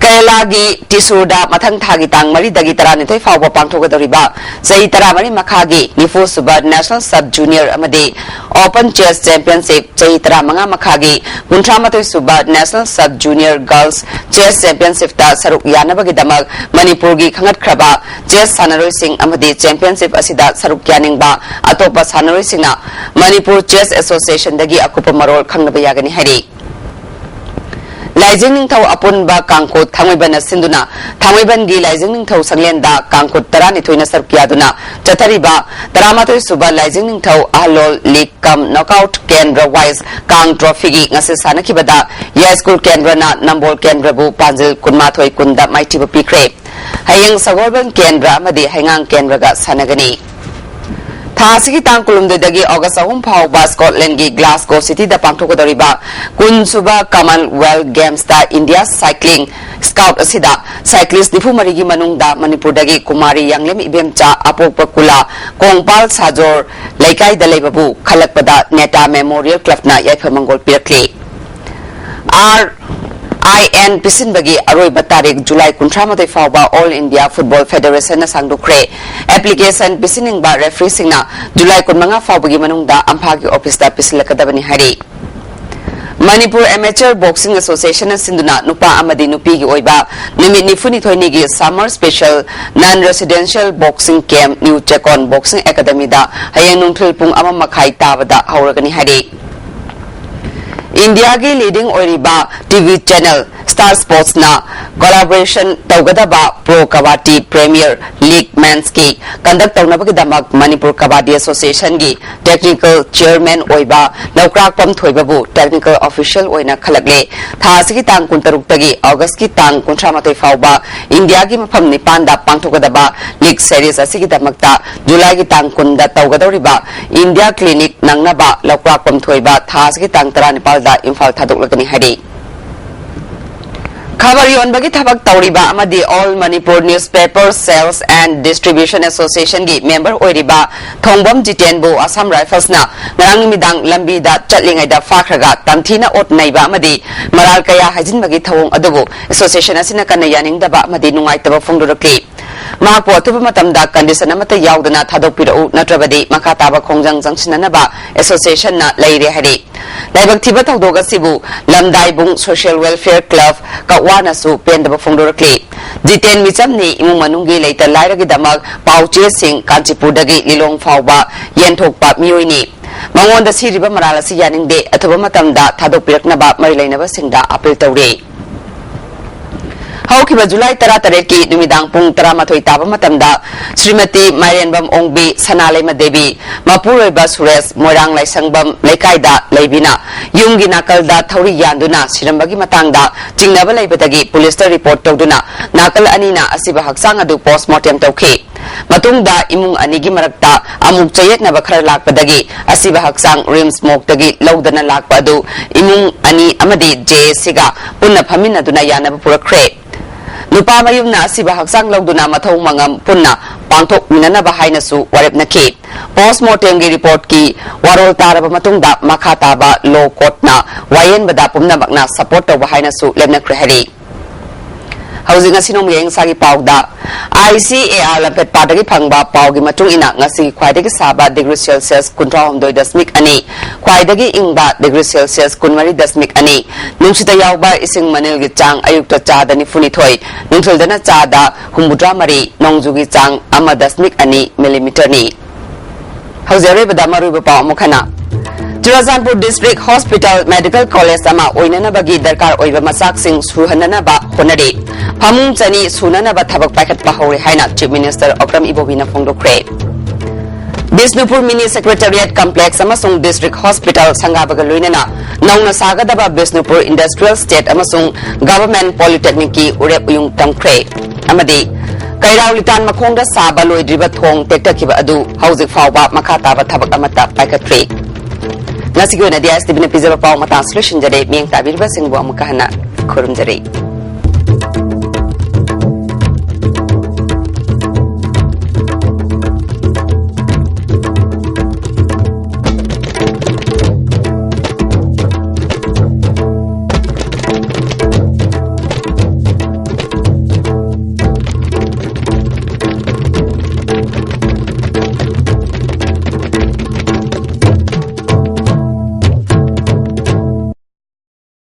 ꯀꯦꯔꯂꯥꯒꯤ ꯇ꯭ꯔꯤꯁꯨꯔꯗ ꯃꯊꯪ ꯊꯥꯒꯤ ꯇꯥꯡ ꯃꯔꯤꯗꯒꯤ ꯇꯔꯥꯅꯤꯊꯣꯏ ꯐꯥꯎꯕ ꯄꯥꯡꯊꯣꯛꯀꯗꯧꯔꯤꯕ ꯆꯍꯤ ꯇꯔꯥꯃꯔꯤ ꯃꯈꯥꯒꯤ ꯅꯤꯐꯨ ꯁꯨꯕ National Sub Junior ꯑꯃꯗꯤ Open Chess Championship, ꯆꯍꯤ ꯇꯔꯥꯃꯉꯥ ꯃꯈꯥꯒꯤ ꯀꯨꯟꯊ꯭ꯔꯥ ꯃꯥꯊꯣꯏ ꯁꯨꯕ National Sub Junior Girls Chess Championshipꯇ ꯁꯔꯨꯛ ꯌꯥꯅꯕꯒꯤꯗꯃꯛ ꯃꯅꯤꯄꯨꯔꯒꯤ ꯈꯪꯒꯠꯈ꯭ꯔꯕ chess ꯁꯥꯟꯅꯔꯣꯏꯁꯤꯡ ꯑꯃꯗꯤ championship ꯑꯁꯤꯗ ꯁꯔꯨꯛ ꯌꯥꯅꯤꯡꯕ ꯑꯇꯣꯞꯄ ꯁꯥꯟꯅꯔꯣꯏꯁꯤꯡꯅ Manipur Chess Associationꯗꯒꯤ ꯑꯀꯨꯞꯄ ꯃꯔꯣꯜ ꯈꯪꯅꯕ ꯌꯥꯒꯅꯤ ꯍꯥꯏꯔꯤ꯫ ꯂꯥꯏꯖꯤꯡ ꯅꯤꯡꯊꯧ ꯑꯄꯨꯟꯕ ꯀꯥꯡꯈꯨꯠ ꯊꯥꯡꯃꯩꯕꯟꯅ ꯁꯤꯟꯗꯨꯅ ꯊꯥꯡꯃꯩꯕꯟꯒꯤ ꯂꯥꯏꯖꯤꯡ ꯅꯤꯡꯊꯧ ꯁꯪꯂꯦꯟꯗ ꯀꯥꯡꯈꯨꯠ ꯇꯔꯥꯅꯤꯊꯣꯏꯅ ꯁꯔꯨꯛ ꯌꯥꯗꯨꯅ ꯆꯠꯊꯔꯤꯕ ꯇꯔꯥꯃꯥꯊꯣꯏ ꯁꯨꯕ ꯂꯥꯏꯖꯤꯡ ꯅꯤꯡꯊꯧ ꯑꯍꯜꯂꯣꯜ league cum knockout ꯀꯦꯟꯗ꯭ꯔ wise ꯀꯥꯡ trophyꯒꯤ ꯉꯁꯤ ꯁꯥꯟꯅꯈꯤꯕꯗ ꯌꯥꯏꯁ꯭ꯀꯨꯜ ꯀꯦꯟꯗ꯭ꯔꯅ ꯅꯝꯕꯣꯜ ꯀꯦꯟꯗ꯭ꯔꯕꯨ ꯄꯥꯟꯖꯤꯜ ꯀꯨꯟꯃꯥꯊꯣꯏ ꯀꯨꯟꯗ ꯃꯥꯏꯊꯤꯕ ꯄꯤꯈ꯭ꯔꯦ꯫ ꯍꯌꯦꯡ ꯁꯒꯣꯜꯕꯟ ꯀꯦꯟꯗ꯭ꯔ ꯑꯃꯗꯤ ꯍꯩꯉꯥꯡ ꯀꯦꯟꯗ꯭ꯔꯒ ꯁꯥꯟꯅꯒꯅꯤ꯫ ꯊꯥ ꯑꯁꯤꯒꯤ ꯇꯥꯡ ꯀꯨꯟꯍꯨꯝꯗꯣꯏꯗꯒꯤ ꯑꯣꯒꯁ ꯑꯍꯨꯝ ꯐꯥꯎꯕ ꯁ꯭ꯀꯣꯠꯂꯦꯟꯒꯤ ꯒ꯭ꯂꯥꯁꯒꯣ ꯁꯤꯇꯤꯗ ꯄꯥꯡꯊꯣꯛꯀꯗꯧꯔꯤꯕ ꯀꯨꯟ ꯁꯨꯕ Commonwealth Gamesꯇ India Cycling Scout ꯑꯁꯤꯗ cyclist ꯅꯤꯐꯨ ꯃꯔꯤꯒꯤ ꯃꯅꯨꯡꯗ ꯃꯅꯤꯄꯨꯔꯗꯒꯤ ꯀꯨꯃꯥꯔꯤ ꯌꯥꯡꯂꯦꯝ ꯏꯕꯦꯝꯆꯥ ꯑꯄꯣꯛꯄ ꯀꯨꯂꯥ ꯀꯣꯡꯄꯥꯜ ꯁꯥꯖꯣꯔ ꯂꯩꯀꯥꯏꯗ ꯂꯩꯕꯕꯨ ꯈꯜꯂꯛꯄꯗ ꯅꯦꯇꯥ Memorial Clubꯅ ꯌꯥꯏꯐ ꯃꯪꯒꯣꯜ ꯄꯤꯔꯛꯂꯤ꯫ RIN ꯄꯤꯁꯤꯟꯕꯒꯤ ꯑꯔꯣꯏꯕ ꯇꯥꯔꯤꯛ ꯖꯨꯂꯥꯏ ꯀꯨꯟꯊ꯭ꯔꯥ ꯃꯥꯊꯣꯏ ꯐꯥꯎꯕ All India Football Federationꯅ ꯁꯥꯡꯗꯣꯛꯈ꯭ꯔꯦ꯫ Application ꯄꯤꯁꯤꯟꯅꯤꯡꯕ refereeꯁꯤꯡꯅ ꯖꯨꯂꯥꯏ ꯀꯨꯟꯃꯉꯥ ꯐꯥꯎꯕꯒꯤ ꯃꯅꯨꯡꯗ ꯑꯝꯐꯥꯒꯤ officeꯇ ꯄꯤꯁꯤꯜꯂꯛꯀꯗꯕꯅꯤ ꯍꯥꯏꯔꯤ꯫ ꯃꯅꯤꯄꯨꯔ Amateur Boxing Associationꯅ ꯁꯤꯟꯗꯨꯅ ꯅꯨꯄꯥ ꯑꯃꯗꯤ ꯅꯨꯄꯤꯒꯤ ꯑꯣꯏꯕ ꯅꯨꯃꯤꯠ ꯅꯤꯐꯨꯅꯤꯊꯣꯏꯅꯤꯒꯤ Summer Special Non Residential Boxing Camp New Chekon Boxing Academyꯗ ꯍꯌꯦꯡ ꯅꯨꯡꯊꯤꯜ ꯄꯨꯡ ꯑꯃ ꯃꯈꯥꯏ ꯇꯥꯕꯗ ꯍꯧꯔꯒꯅꯤ ꯍꯥꯏꯔꯤ꯫ ꯏꯟꯗꯤꯌꯥꯒꯤ leading ꯑꯣꯏꯔꯤꯕ TV channel Star Sportsꯅ collaboration ꯇꯧꯒꯗꯕ Pro Kabaddi Premier League Mensꯀꯤ conduct ꯇꯧꯅꯕꯒꯤꯗꯃꯛ ꯃꯅꯤꯄꯨꯔ Kabaddi Associationꯒꯤ technical chairman ꯑꯣꯏꯕ ꯂꯧꯀ꯭ꯔꯥꯛꯄꯝ ꯊꯣꯏꯕꯕꯨ technical official ꯑꯣꯏꯅ ꯈꯜꯂꯛꯂꯦ꯫ ꯊꯥ ꯑꯁꯤꯒꯤ ꯇꯥꯡ ꯀꯨꯟꯇꯔꯨꯛꯇꯒꯤ ꯑꯣꯒꯁꯀꯤ ꯇꯥꯡ ꯀꯨꯟꯊ꯭ꯔꯥ ꯃꯥꯊꯣꯏ ꯐꯥꯎꯕ ꯏꯟꯗꯤꯌꯥꯒꯤ ꯃꯐꯝ ꯅꯤꯄꯥꯟꯗ ꯄꯥꯡꯊꯣꯛꯀꯗꯕ league series ꯑꯁꯤꯒꯤꯗꯃꯛꯇ ꯖꯨꯂꯥꯏꯒꯤ ꯇꯥꯡ ꯀꯨꯟꯗ ꯇꯧꯒꯗꯧꯔꯤꯕ India Clinic ꯅꯪꯅꯕ ꯂꯧꯀ꯭ꯔꯥꯛꯄꯝ ꯊꯣꯏꯕ ꯊꯥ ꯑꯁꯤꯒꯤ ꯇꯥꯡ ꯇꯔꯥꯅꯤꯄꯥꯜꯗ ꯏꯝꯐꯥꯜ ꯊꯥꯗꯣꯛꯂꯒꯅꯤ ꯍꯥꯏꯔꯤ꯫ ꯈꯕꯔ ꯌꯣꯟꯕꯒꯤ ꯊꯕꯛ ꯇꯧꯔꯤꯕ ꯑꯃꯗꯤ All Manipur Newspaper Sales and Distribution Associationꯒꯤ member ꯑꯣꯏꯔꯤꯕ ꯊꯣꯡꯕꯝ ꯖꯤꯇꯦꯟꯕꯨ Assam Riflesꯅ ꯉꯔꯥꯡ ꯅꯨꯃꯤꯗꯥꯡ ꯂꯝꯕꯤꯗ ꯆꯠꯂꯤꯉꯩꯗ ꯐꯥꯈ꯭ꯔꯒ ꯇꯝꯊꯤꯅ ꯑꯣꯠ ꯅꯩꯕ ꯑꯃꯗꯤ ꯃꯔꯥꯜ ꯀꯌꯥ ꯍꯥꯏꯖꯤꯟꯕꯒꯤ ꯊꯧꯑꯣꯡ ꯑꯗꯨꯕꯨ association ꯑꯁꯤꯅ ꯀꯟꯅ ꯌꯥꯅꯤꯡꯗꯕ ꯑꯃꯗꯤ ꯅꯨꯡꯉꯥꯏꯇꯕ ꯐꯣꯡꯗꯣꯔꯛꯂꯤ꯫ ꯃꯍꯥꯛꯄꯨ ꯑꯊꯨꯕ ꯃꯇꯝꯗ condition ꯑꯃꯠꯇ ꯌꯥꯎꯗꯅ ꯊꯥꯗꯣꯛꯄꯤꯔꯛꯎ, ꯅꯠꯇ꯭ꯔꯕꯗꯤ ꯃꯈꯥ ꯇꯥꯕ ꯈꯣꯡꯖꯪ ꯆꯪꯁꯤꯟꯅꯅꯕ associationꯅ ꯂꯩꯔꯦ ꯍꯥꯏꯔꯤ꯫ ꯂꯥꯏꯕꯛ ꯊꯤꯕ ꯊꯧꯗꯣꯛ ꯑꯁꯤꯕꯨ ꯂꯝꯗꯥꯏꯕꯨꯡ Social Welfare Club ꯀꯛꯋꯥꯅꯁꯨ ꯄꯦꯟꯗꯕ ꯐꯣꯡꯗꯣꯔꯛꯂꯤ꯫ ꯖꯤꯇꯦꯟ ꯃꯤꯆꯝꯅꯤ, ꯏꯃꯨꯡ ꯃꯅꯨꯡꯒꯤ ꯂꯩꯇ ꯂꯥꯏꯔꯒꯤꯗꯃꯛ ꯄꯥꯎ ꯆꯦꯁꯤꯡ ꯀꯥꯟꯆꯤꯄꯨꯔꯗꯒꯤ ꯂꯤꯂꯣꯡ ꯐꯥꯎꯕ ꯌꯦꯟꯊꯣꯛꯄ ꯃꯤꯑꯣꯏꯅꯤ꯫ ꯃꯉꯣꯟꯗ ꯁꯤꯔꯤꯕ ꯃꯔꯥꯜ ꯑꯁꯤ ꯌꯥꯅꯤꯡꯗꯦ, ꯑꯊꯨꯕ ꯃꯇꯝꯗ ꯊꯥꯗꯣꯛꯄꯤꯔꯛꯅꯕ ꯃꯔꯤ ꯂꯩꯅꯕꯁꯤꯡꯗ appeal ꯇꯧꯔꯤ꯫ ꯍꯧꯈꯤꯕ ꯖꯨꯂꯥꯏ ꯇꯔꯥꯇꯔꯦꯠꯀꯤ ꯅꯨꯃꯤꯗꯥꯡ ꯄꯨꯡ ꯇꯔꯥꯃꯥꯊꯣꯏ ꯇꯥꯕ ꯃꯇꯝꯗ ꯁ꯭ꯔꯤꯃꯇꯤ ꯃꯥꯏꯔꯦꯟꯕꯝ ꯑꯣꯡꯕꯤ, ꯁꯅꯥꯂꯩꯃ ꯗꯦꯕꯤ, ꯃꯄꯨꯔꯣꯏꯕ ꯁꯨꯔꯦꯁ, ꯃꯣꯏꯔꯥꯡ ꯂꯥꯏꯁꯪꯕꯝ ꯂꯩꯀꯥꯏꯗ ꯂꯩꯕꯤꯅ ꯌꯨꯝꯒꯤ ꯅꯥꯀꯜꯗ ꯊꯧꯔꯤ ꯌꯥꯟꯗꯨꯅ ꯁꯤꯔꯝꯕꯒꯤ ꯃꯇꯥꯡꯗ ꯆꯤꯡꯅꯕ ꯂꯩꯕꯗꯒꯤ ꯄꯨꯂꯤꯁꯇ report ꯇꯧꯗꯨꯅ ꯅꯥꯀꯜ ꯑꯅꯤꯅ ꯑꯁꯤꯕ ꯍꯛꯆꯥꯡ ꯑꯗꯨ post mortem ꯇꯧꯈꯤ꯫ ꯃꯇꯨꯡꯗ ꯏꯃꯨꯡ ꯑꯅꯤꯒꯤ ꯃꯔꯛꯇ ꯑꯃꯨꯛ ꯆꯌꯦꯠꯅꯕ ꯈꯔ ꯂꯥꯛꯄꯗꯒꯤ ꯑꯁꯤꯕ ꯍꯛꯆꯥꯡ RIMS morgueꯇꯒꯤ ꯂꯧꯗꯅ ꯂꯥꯛꯄ ꯑꯗꯨ ꯏꯃꯨꯡ ꯑꯅꯤ ꯑꯃꯗꯤ JACꯒ ꯄꯨꯟꯅ ꯐꯝꯃꯤꯟꯅꯗꯨꯅ ꯌꯥꯅꯕ ꯄꯨꯔꯛꯈ꯭ꯔꯦ꯫ ꯅꯨꯄꯥ ꯃꯌꯨꯝꯅ ꯑꯁꯤꯕ ꯍꯛꯆꯥꯡ ꯂꯧꯗꯨꯅ ꯃꯊꯧ ꯃꯉꯝ ꯄꯨꯟꯅ ꯄꯥꯡꯊꯣꯛꯃꯤꯟꯅꯅꯕ ꯍꯥꯏꯅꯁꯨ ꯋꯥꯔꯦꯞꯅꯈꯤ꯫ Post mortemꯒꯤ reportꯀꯤ ꯋꯥꯔꯣꯜ ꯇꯥꯔꯕ ꯃꯇꯨꯡꯗ ꯃꯈꯥ ꯇꯥꯕ law courtꯅ ꯋꯥꯌꯦꯟꯕꯗ ꯄꯨꯝꯅꯃꯛꯅ support ꯇꯧꯕ ꯍꯥꯏꯅꯁꯨ ꯂꯦꯞꯅꯈ꯭ꯔꯦ ꯍꯥꯏꯔꯤ꯫ ꯍꯧꯖꯤꯛ ꯉꯁꯤ ꯅꯣꯡꯃꯒꯤ ꯑꯏꯪ ꯑꯁꯥꯒꯤ ꯄꯥꯎꯗ, ICAR ꯂꯝꯐꯦꯠꯄꯥꯗꯒꯤ ꯐꯪꯕ ꯄꯥꯎꯒꯤ ꯃꯇꯨꯡ ꯏꯟꯅ ꯉꯁꯤꯒꯤ ꯈ꯭ꯋꯥꯏꯗꯒꯤ ꯁꯥꯕ degree Celsius ꯀꯨꯟꯊ꯭ꯔꯥ ꯍꯨꯝꯗꯣꯏ ꯗꯁꯃꯤꯛ ꯑꯅꯤ, ꯈ꯭ꯋꯥꯏꯗꯒꯤ ꯏꯪꯕ degree Celsius ꯀꯨꯟꯃꯔꯤ ꯗꯁꯃꯤꯛ ꯑꯅꯤ, ꯅꯨꯡꯁꯤꯠꯇ ꯌꯥꯎꯕ ꯏꯁꯤꯡ ꯃꯅꯤꯜꯒꯤ ꯆꯥꯡ ꯑꯌꯨꯛꯇ ꯆꯥꯗ ꯅꯤꯐꯨꯅꯤꯊꯣꯏ, ꯅꯨꯡꯊꯤꯜꯗꯅ ꯆꯥꯗ ꯍꯨꯝꯐꯨꯇꯔꯥ ꯃꯔꯤ, ꯅꯣꯡꯖꯨꯒꯤ ꯆꯥꯡ ꯑꯃ ꯗꯁꯃꯤꯛ ꯑꯅꯤ millimeterꯅꯤ꯫ ꯍꯧꯖꯤꯛ ꯑꯔꯣꯏꯕꯗ ꯃꯔꯨꯑꯣꯏꯕ ꯄꯥꯎ ꯑꯃꯨꯛ ꯍꯟꯅ꯫ Churachandpur District Hospital Medical College ꯑꯃ ꯑꯣꯏꯅꯅꯕꯒꯤ ꯗꯔꯀꯥꯔ ꯑꯣꯏꯕ ꯃꯆꯥꯛꯁꯤꯡ ꯁꯨꯍꯟꯅꯅꯕ ꯍꯣꯠꯅꯔꯤ꯫ ꯐꯃꯨꯡ ꯆꯅꯤ ꯁꯨꯅꯅꯕ ꯊꯕꯛ ꯄꯥꯏꯈꯠꯄ ꯍꯧꯔꯦ ꯍꯥꯏꯅ Chief Minister ꯑꯣꯀ꯭ꯔꯝ ꯏꯕꯣꯕꯤꯅ ꯐꯣꯡꯗꯣꯛꯈ꯭ꯔꯦ꯫ ꯕꯤꯁꯅꯨꯄꯨꯔ Mini Secretariat Complex ꯑꯃꯁꯨꯡ District Hospital ꯁꯪꯒꯥꯕꯒ ꯂꯣꯏꯅꯅ ꯅꯧꯅ ꯁꯥꯒꯗꯕ ꯕꯤꯁꯅꯨꯄꯨꯔ Industrial Estate ꯑꯃꯁꯨꯡ Government Polytechnicꯀꯤ ꯎꯔꯦꯞ ꯎꯌꯨꯡ ꯇꯝꯈ꯭ꯔꯦ꯫ ꯑꯃꯗꯤ ꯀꯩꯔꯥꯎ ꯂꯤꯇꯥꯟ ꯃꯈꯣꯡꯗ ꯁꯥꯕ ꯂꯣꯏꯗ꯭ꯔꯤꯕ ꯊꯣꯡ ꯇꯦꯛꯇꯈꯤꯕ ꯑꯗꯨ ꯍꯧꯖꯤꯛ ꯐꯥꯎꯕ ꯃꯈꯥ ꯇꯥꯕ ꯊꯕꯛ ꯑꯃꯠꯇ ꯄꯥꯏꯈꯠꯇ꯭ꯔꯤ꯫ ꯉꯁꯤꯒꯤ ꯑꯣꯏꯅꯗꯤ ISTVꯅ ꯄꯤꯖꯕ ꯄꯥꯎ ꯃꯇꯥꯡꯁꯨ ꯂꯣꯏꯁꯤꯟꯖꯔꯦ꯫ ꯃꯤꯠꯌꯦꯡ ꯇꯥꯕꯤꯔꯤꯕꯁꯤꯡꯕꯨ ꯑꯃꯨꯛꯀ ꯍꯟꯅ ꯈꯨꯔꯨꯝꯖꯔꯤ꯫